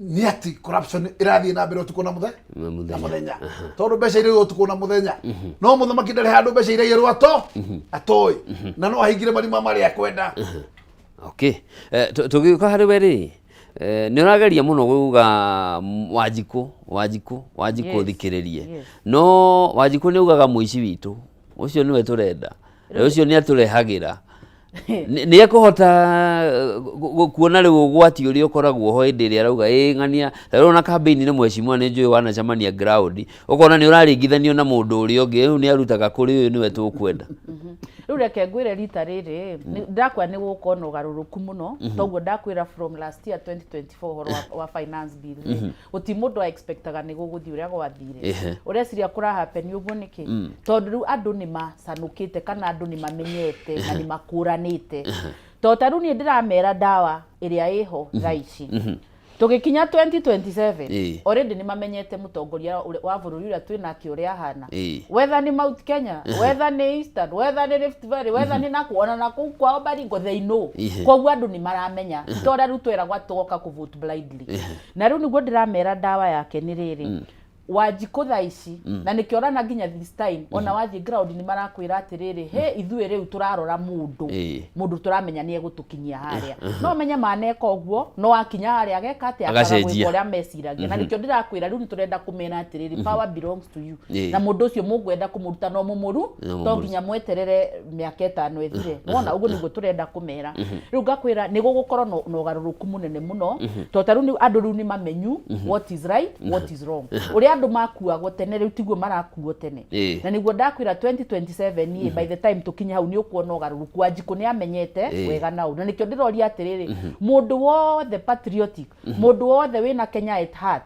nĩ atĩ corruption ĩrathiĩ na mbere ũtukũ na mũthenya. Na mũthenya. Na mũthenya, tondũ mbeca irĩ ũtukũ na mũthenya, no mũthamaki ndarĩ handũ mbeca iraiyĩrwo ato atoĩ, na no ahingire marima marĩa akwenda. Okay. Tũgĩũka harĩ we rĩ, nĩ ũrageria mũno kuga Wanjikũ, Wanjikũ, Wanjikũ. Thikĩrĩrie. No Wanjikũ nĩ augaga mũici witũ ũcio nĩwe tũrenda, ũcio nĩ atũrehagĩra. Nĩ ekũhota kuona rĩu ũgwati ũrĩa ũkoragwo ho hĩndĩ ĩrĩa arauga ĩ ng'ania. Ta rĩu ona kambĩini nĩ mheshimiwa, nĩ njũĩ wanacemania ground, ũkona nĩ ũraringithanio na mũndũ ũrĩa ũngĩ, rĩu nĩ arutaga kũrĩ ũyũ nĩwe tũkwenda. Rĩu reke ngwĩre, rita rĩrĩ ndakwĩra nĩ gũgũkorwo na ũgarũrũku mũno. Toguo ndakwĩra from last year 2024 ũhoro wa finance bill rĩ, gũti mũndũ a expectaga nĩ gũgũthiĩ ũrĩa gwathire. Ũreciria kũra happen ũguo nĩkĩ? Tondũ rĩu andũ nĩ macanũkĩte kana andũ nĩ mamenyete na nĩ makũranĩte. To ta rĩu niĩ ndĩramera ndawa ĩrĩa ĩho thaa ici, tũgĩkinya 2027, already nĩ mamenyete mũtongoria wa bũrũri ũrĩa twĩnake ũrĩa ahana, whether nĩ Mount Kenya, whether nĩ Eastern, whether nĩ Rift Valley, whether nĩ naku ona na kũu kwao Baringo, they know. Koguo andũ nĩ maramenya, ti ta ũrĩa rĩu tweragwo tũgoka kũ vote blindly. Na rĩu nĩguo ndĩramera ndawa yake nĩ rĩrĩ, Wanjikũ thaa ici, na nĩkĩo ũrona nginya this time ona wathiĩ ground nĩ marakwĩra atĩrĩrĩ, he ithuĩ rĩu tũrarora mũndũ, mũndũ tũramenya nĩ egũtũkinyia harĩa. No menye maneka ũguo, no akinya harĩa ageka atĩa? Akaga Agacenjia. gwĩka ũrĩa meciragia. Na nĩkĩo ndĩrakwĩra rĩu nĩ tũrenda kũmera atĩrĩrĩ, power belongs to you. Na mũndũ ũcio mũngwenda kũmũruta no mũmũru. No To mũmũrute. nginya mweterere mĩaka 5 ĩthire. Wona ũguo nĩguo tũrenda kũmera. Rĩu ngakwĩra nĩ gũgũkorwo na ũgarũrũku mũnene mũno, tondũ ta rĩu andũ rĩu nĩ mamenyu what is right, what is wrong. Ũrĩa andũ makuagwo tene rĩu tiguo marakuo tene. Na nĩguo ndakwĩra 2027 niĩ, by the time tũkinye hau nĩ ũkuona ũgarũrũku. Wanjikũ nĩ amenyete wega na ũru, na nĩkĩo ndĩroria atĩrĩrĩ, mũndũ wothe patriotic, mũndũ wothe wĩna Kenya at heart,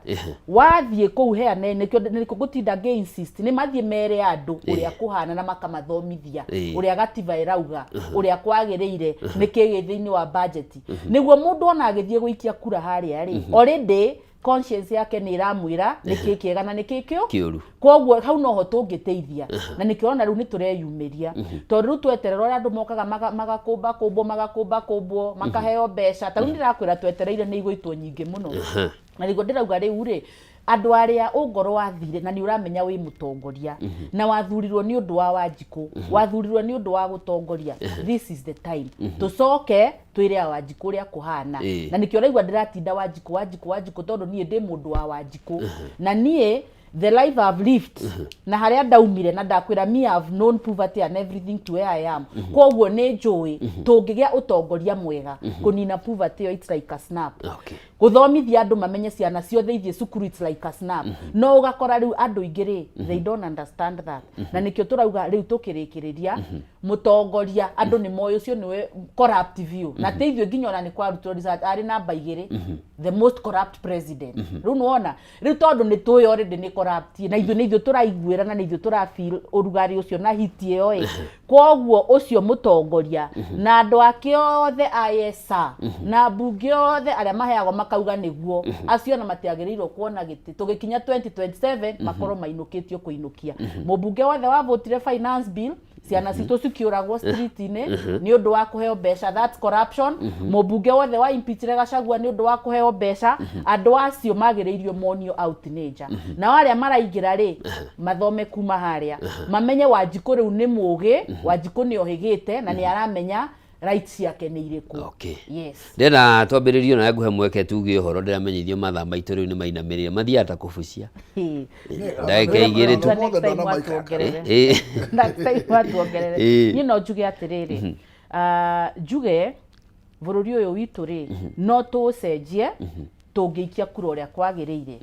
wathiĩ kũu heane. Nĩkĩo ngũtinda ngĩ insist nĩ mathiĩ mere andũ ũrĩa kũhana na makamathomithia ũrĩa gatiba ĩrauga, ũrĩa kwagĩrĩire, nĩkĩ gĩ thĩinĩ wa budget, nĩguo mũndũ ona agĩthiĩ gũikia kura harĩa rĩ, already conscience yake nĩ ĩramwĩra nĩkĩ kĩega na nĩkĩ kĩũ Kĩũru. Koguo hau noho tũngĩteithia, na nĩkĩo ona rĩu nĩ tũreyumĩria, tondũ rĩu tweterera ũrĩa andũ mokaga magakũmba kũmbwo, magakũmba kũmbwo, makaheo mbeca. Ta rĩu ndĩrakwĩra twetereire nĩ igũitwo nyingĩ mũno, na nĩguo ndĩrauga rĩu rĩ, andũ arĩa ũngorwo wathire na nĩ ũramenya wĩ mũtongoria na wathurirwo nĩ ũndũ wa Wanjikũ, wathurirwo nĩ ũndũ wa gũtongoria, this is the time tũcoke twĩre a Wanjikũ ũrĩa kũhana. Na nĩkĩo ũraigua ndĩratinda Wanjikũ, Wanjikũ, Wanjikũ, tondũ niĩ ndĩ mũndũ wa Wanjikũ na niĩ The life I've lived na harĩa ndaumire, na ndakwĩra, me, I've known poverty and everything to where I am. Koguo nĩ njũĩ tũngĩgĩa ũtongoria mwega, kũnina poverty ĩyo, it's like a snap. Gũthomithia andũ mamenye ciana ciothe ithiĩ cukuru, it's like a snap. No ũgakora rĩu andũ aingĩ rĩ, they don't understand that, na nĩkĩo tũrauga rĩu tũkĩrĩkĩrĩria, mũtongoria andũ nĩ moĩ ũcio nĩwe corrupt biũ, na ti ithuĩ, nginya ona nĩ kwarutwo research, arĩ namba 2 the most corrupt president. Rĩu nĩwona rĩu, tondũ nĩ tũĩ already nĩ corrupt, na ithuĩ nĩ ithuĩ tũraiguĩra na nĩ ithuĩ tũrafeel ũrugarĩ ũcio na hiti ĩyo ĩ. Koguo ũcio mũtongoria na andũ ake othe ISA na mbunge othe arĩa maheagwo makauga nĩguo, acio ona matiagĩrĩirwo kuona gĩtĩ tũgĩkinya 2027, makorwo mainũkĩtio kũinũkia. Mũmbunge wothe wavotire finance bill ciana citũ cikiũragwo street-inĩ nĩ ũndũ wa kũheo mbeca, that's corruption. Mũmbunge wothe wa impeachire Gachagua nĩ ũndũ wa kũheo mbeca, andũ acio magĩrĩirio monio out nĩ nja. Nao arĩa maraingĩra rĩ, mathome kuma harĩa, mamenye Wanjikũ rĩu nĩ mũgĩ, Wanjikũ nĩ ohĩgĩte na nĩ aramenya right ciake nĩ irĩkũ. Yes. Ndĩrenda twambĩrĩrie nawe, nguhe mweke tuge ũhoro. Ndĩramenyithio mathaa maitũ rĩu nĩ mainamĩrĩire, mathiaga ta kũbucia ndagĩka 2 tu. Next time watuongerere. Next time watuongerere. Niĩ no njuge atĩrĩrĩ, ah, njuge bũrũri ũyũ witũ rĩ, no tũũcenjie tũngĩikia kura ũrĩa kwagĩrĩire,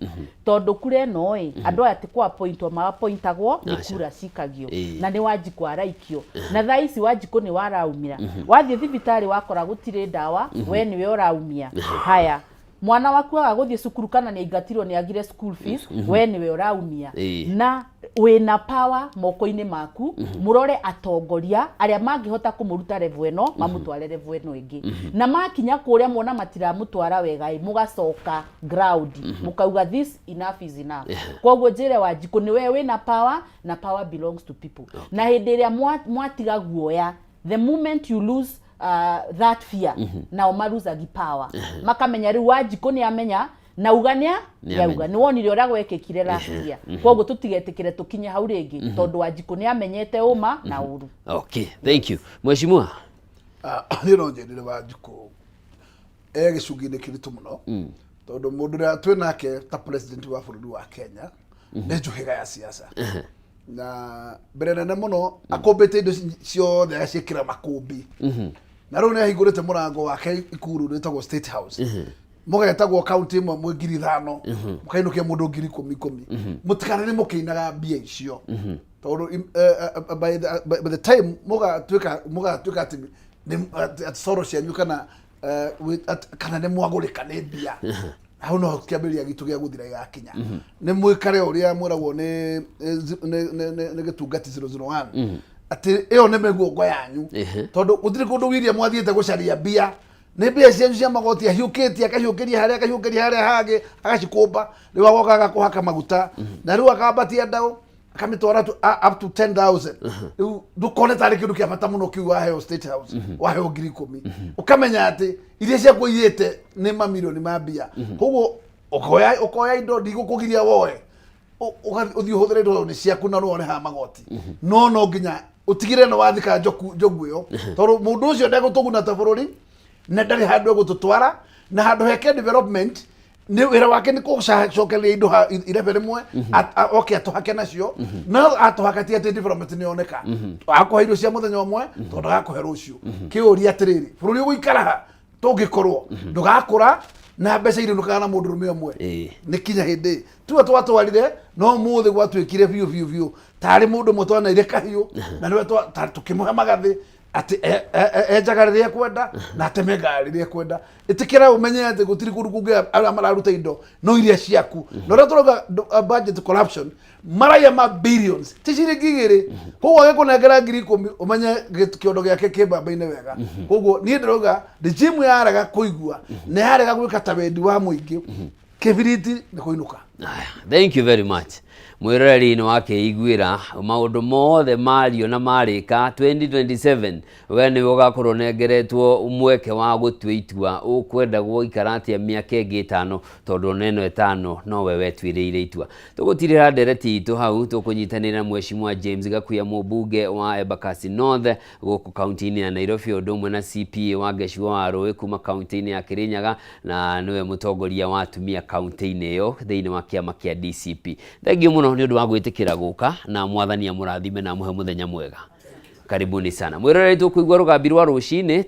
tondũ kura ĩno ĩ, andũ aya ti kũapointwo maapointagwo, nĩ kura cikagio. Na nĩ Wanjikũ araikio, na thaa ici Wanjikũ nĩ waraumia. Wathiĩ thibitarĩ wakora gũtirĩ ndawa, we nĩwe ũraumia. Haya, mwana waku aga gũthiĩ cukuru kana nĩ aingatirwo nĩ agire school fees, we nĩwe ũraumia. Na wĩna power moko-inĩ maku, mũrore atongoria arĩa mangĩhota kũmũruta level ĩno mamũtware level ĩno ĩngĩ, na makinya kũrĩa muona matiramũtwara wega ĩ, mũgacoka ground mũkauga this, enough is enough. Koguo njĩre Wanjikũ nĩwe wĩna power, na power belongs to people. Na hĩndĩ ĩrĩa mwatiga guoya, the moment you lose that fear, nao maruzagi power, makamenya rĩu Wanjikũ nĩ amenya na uga nĩa Nĩ nĩauga. Nĩ wonire ũrĩa gwekĩkire last year. Koguo tũtigetĩkĩre tũkinye hau rĩngĩ, tondũ Wanjikũ nĩ amenyete ũma na ũru. Okay, thank you, mheshimiwa. Ah, niĩ no njĩrire Wanjikũ e gĩcungi-inĩ kĩritũ mũno, tondũ mũndũ ũrĩa twĩ nake ta president wa bũrũri wa Kenya nĩ njũhĩga ya siasa, na mbere nene mũno akũmbĩte indo ciothe agaciĩkĩra makũmbĩ, na rĩu nĩ ahingũrĩte mũrango wake ikuru rĩtagwo State House. Mũgetagwo kaunti ĩmwe mwĩ 5,000, mũkainũkia mũndũ 10,000 ikũmi. Mũtikanane mũkĩinaga mbia icio, tondũ by the time mũgatuĩka atĩ atĩ coro cianyu kana kana nĩ mwagũrĩka nĩ mbia, hau no kĩambĩrĩria gitũ gĩa gũthira gĩgakinya. Nĩ mwĩkare ũrĩa mwĩragwo nĩ gĩtungati 001 atĩ ĩyo nĩ mĩguongo yanyu, tondũ gũtirĩ kũndũ wiria mwathiĩte gũcaria mbia, nĩ mbia cianyu cia magoti ahiũkĩtie, akahiũkĩria harĩa, akahiũkĩria harĩa hangĩ, agacikũmba. Rĩu agoka agakũhaka maguta, na rĩu akambatia ndaũ akamĩtwara up to 10,000. Rĩu ndũkone tarĩ kĩndũ kĩa bata mũno kĩu waheo State House, waheo 10,000, ũkamenya atĩ iria ciaku ũiyĩte nĩ mamirioni ma mbia. Koguo ũkoya indo, ndigũkũgiria woe, ũthiĩ ũhũthĩre indo nĩ ciaku na nĩwe ũrĩhaga magoti, no nginya ũtigĩrĩre nĩ wathika njogu ĩyo, tondũ mũndũ ũcio ndegũtũguna ta bũrũri na ndarĩ handũ egũtũtwara na handũ heke development. Nĩ wĩra wake nĩ kũcokereria indo irebe rĩmwe, oke atũhake nacio, no atũhaka ti atĩ development nĩ yoneka. Akũhe irio cia mũthenya ũmwe, tondũ ndagakũhe rũciũ. Kĩũria atĩrĩrĩ, bũrũri ũgũikara ha tũngĩkorwo ndũgakũra na mbeca irĩnũkaga na mũndũ rũme ũmwe? Nĩ kinya hĩndĩ tuwe twatwarire, no mũthĩ gwatuĩkire biũ biũ biũ tarĩ mũndũ ũmwe twanaire kahiũ, na nĩwe tũkĩmũhe magathĩ atĩ enjaga rĩrĩa ekwenda na ateme ngari rĩrĩa ekwenda. Ĩtĩkĩra ũmenye atĩ gũtirĩ kũndũ kũngĩ arĩa mararuta indo no iria ciaku, na ũrĩa tũrauga budget corruption, maraiya ma billions, ti ciringi 2. Koguo agĩkũnengera 10,000, ũmenye kĩondo gĩake kĩ mbamba-inĩ wega. Koguo niĩ ndĩrauga regime yarega kũigua na yarega gwĩka ta wendi wa mũingĩ, kĩbiriti nĩ kũinũka. Aya, thank you very much. Mwĩroreri nĩ wakĩiguĩra maũndũ mothe mario na marĩka. 2027 we nĩwe ũgakorwo ũnengeretwo mweke wa gũtua itua ũkwenda gũikara atĩa mĩaka ĩngĩ 5, tondũ ona ĩno 5 nowe wetuĩrĩire itua. Tũgũtirĩra ndereti itũ hau, tũkũnyitanĩra na Mheshimiwa James Gakuya, mũmbunge wa Embakasi North gũkũ kaunti-inĩ ya Nairobi, ũndũ ũmwe na CPA wa Ngecua wa Rũĩ kuma kaunti-inĩ ya Kirinyaga, na nĩwe mũtongoria wa atumia kaunti-inĩ ĩyo thĩinĩ wa kĩama kĩa DCP. Thengiũ mũno nĩ ũndũ wa gwĩtĩkĩra gũka, na mwathani amũrathime na amũhe mũthenya mwega. Karibuni sana. Mwĩroreri, tũkũigua rũgambi rwa rũcinĩ.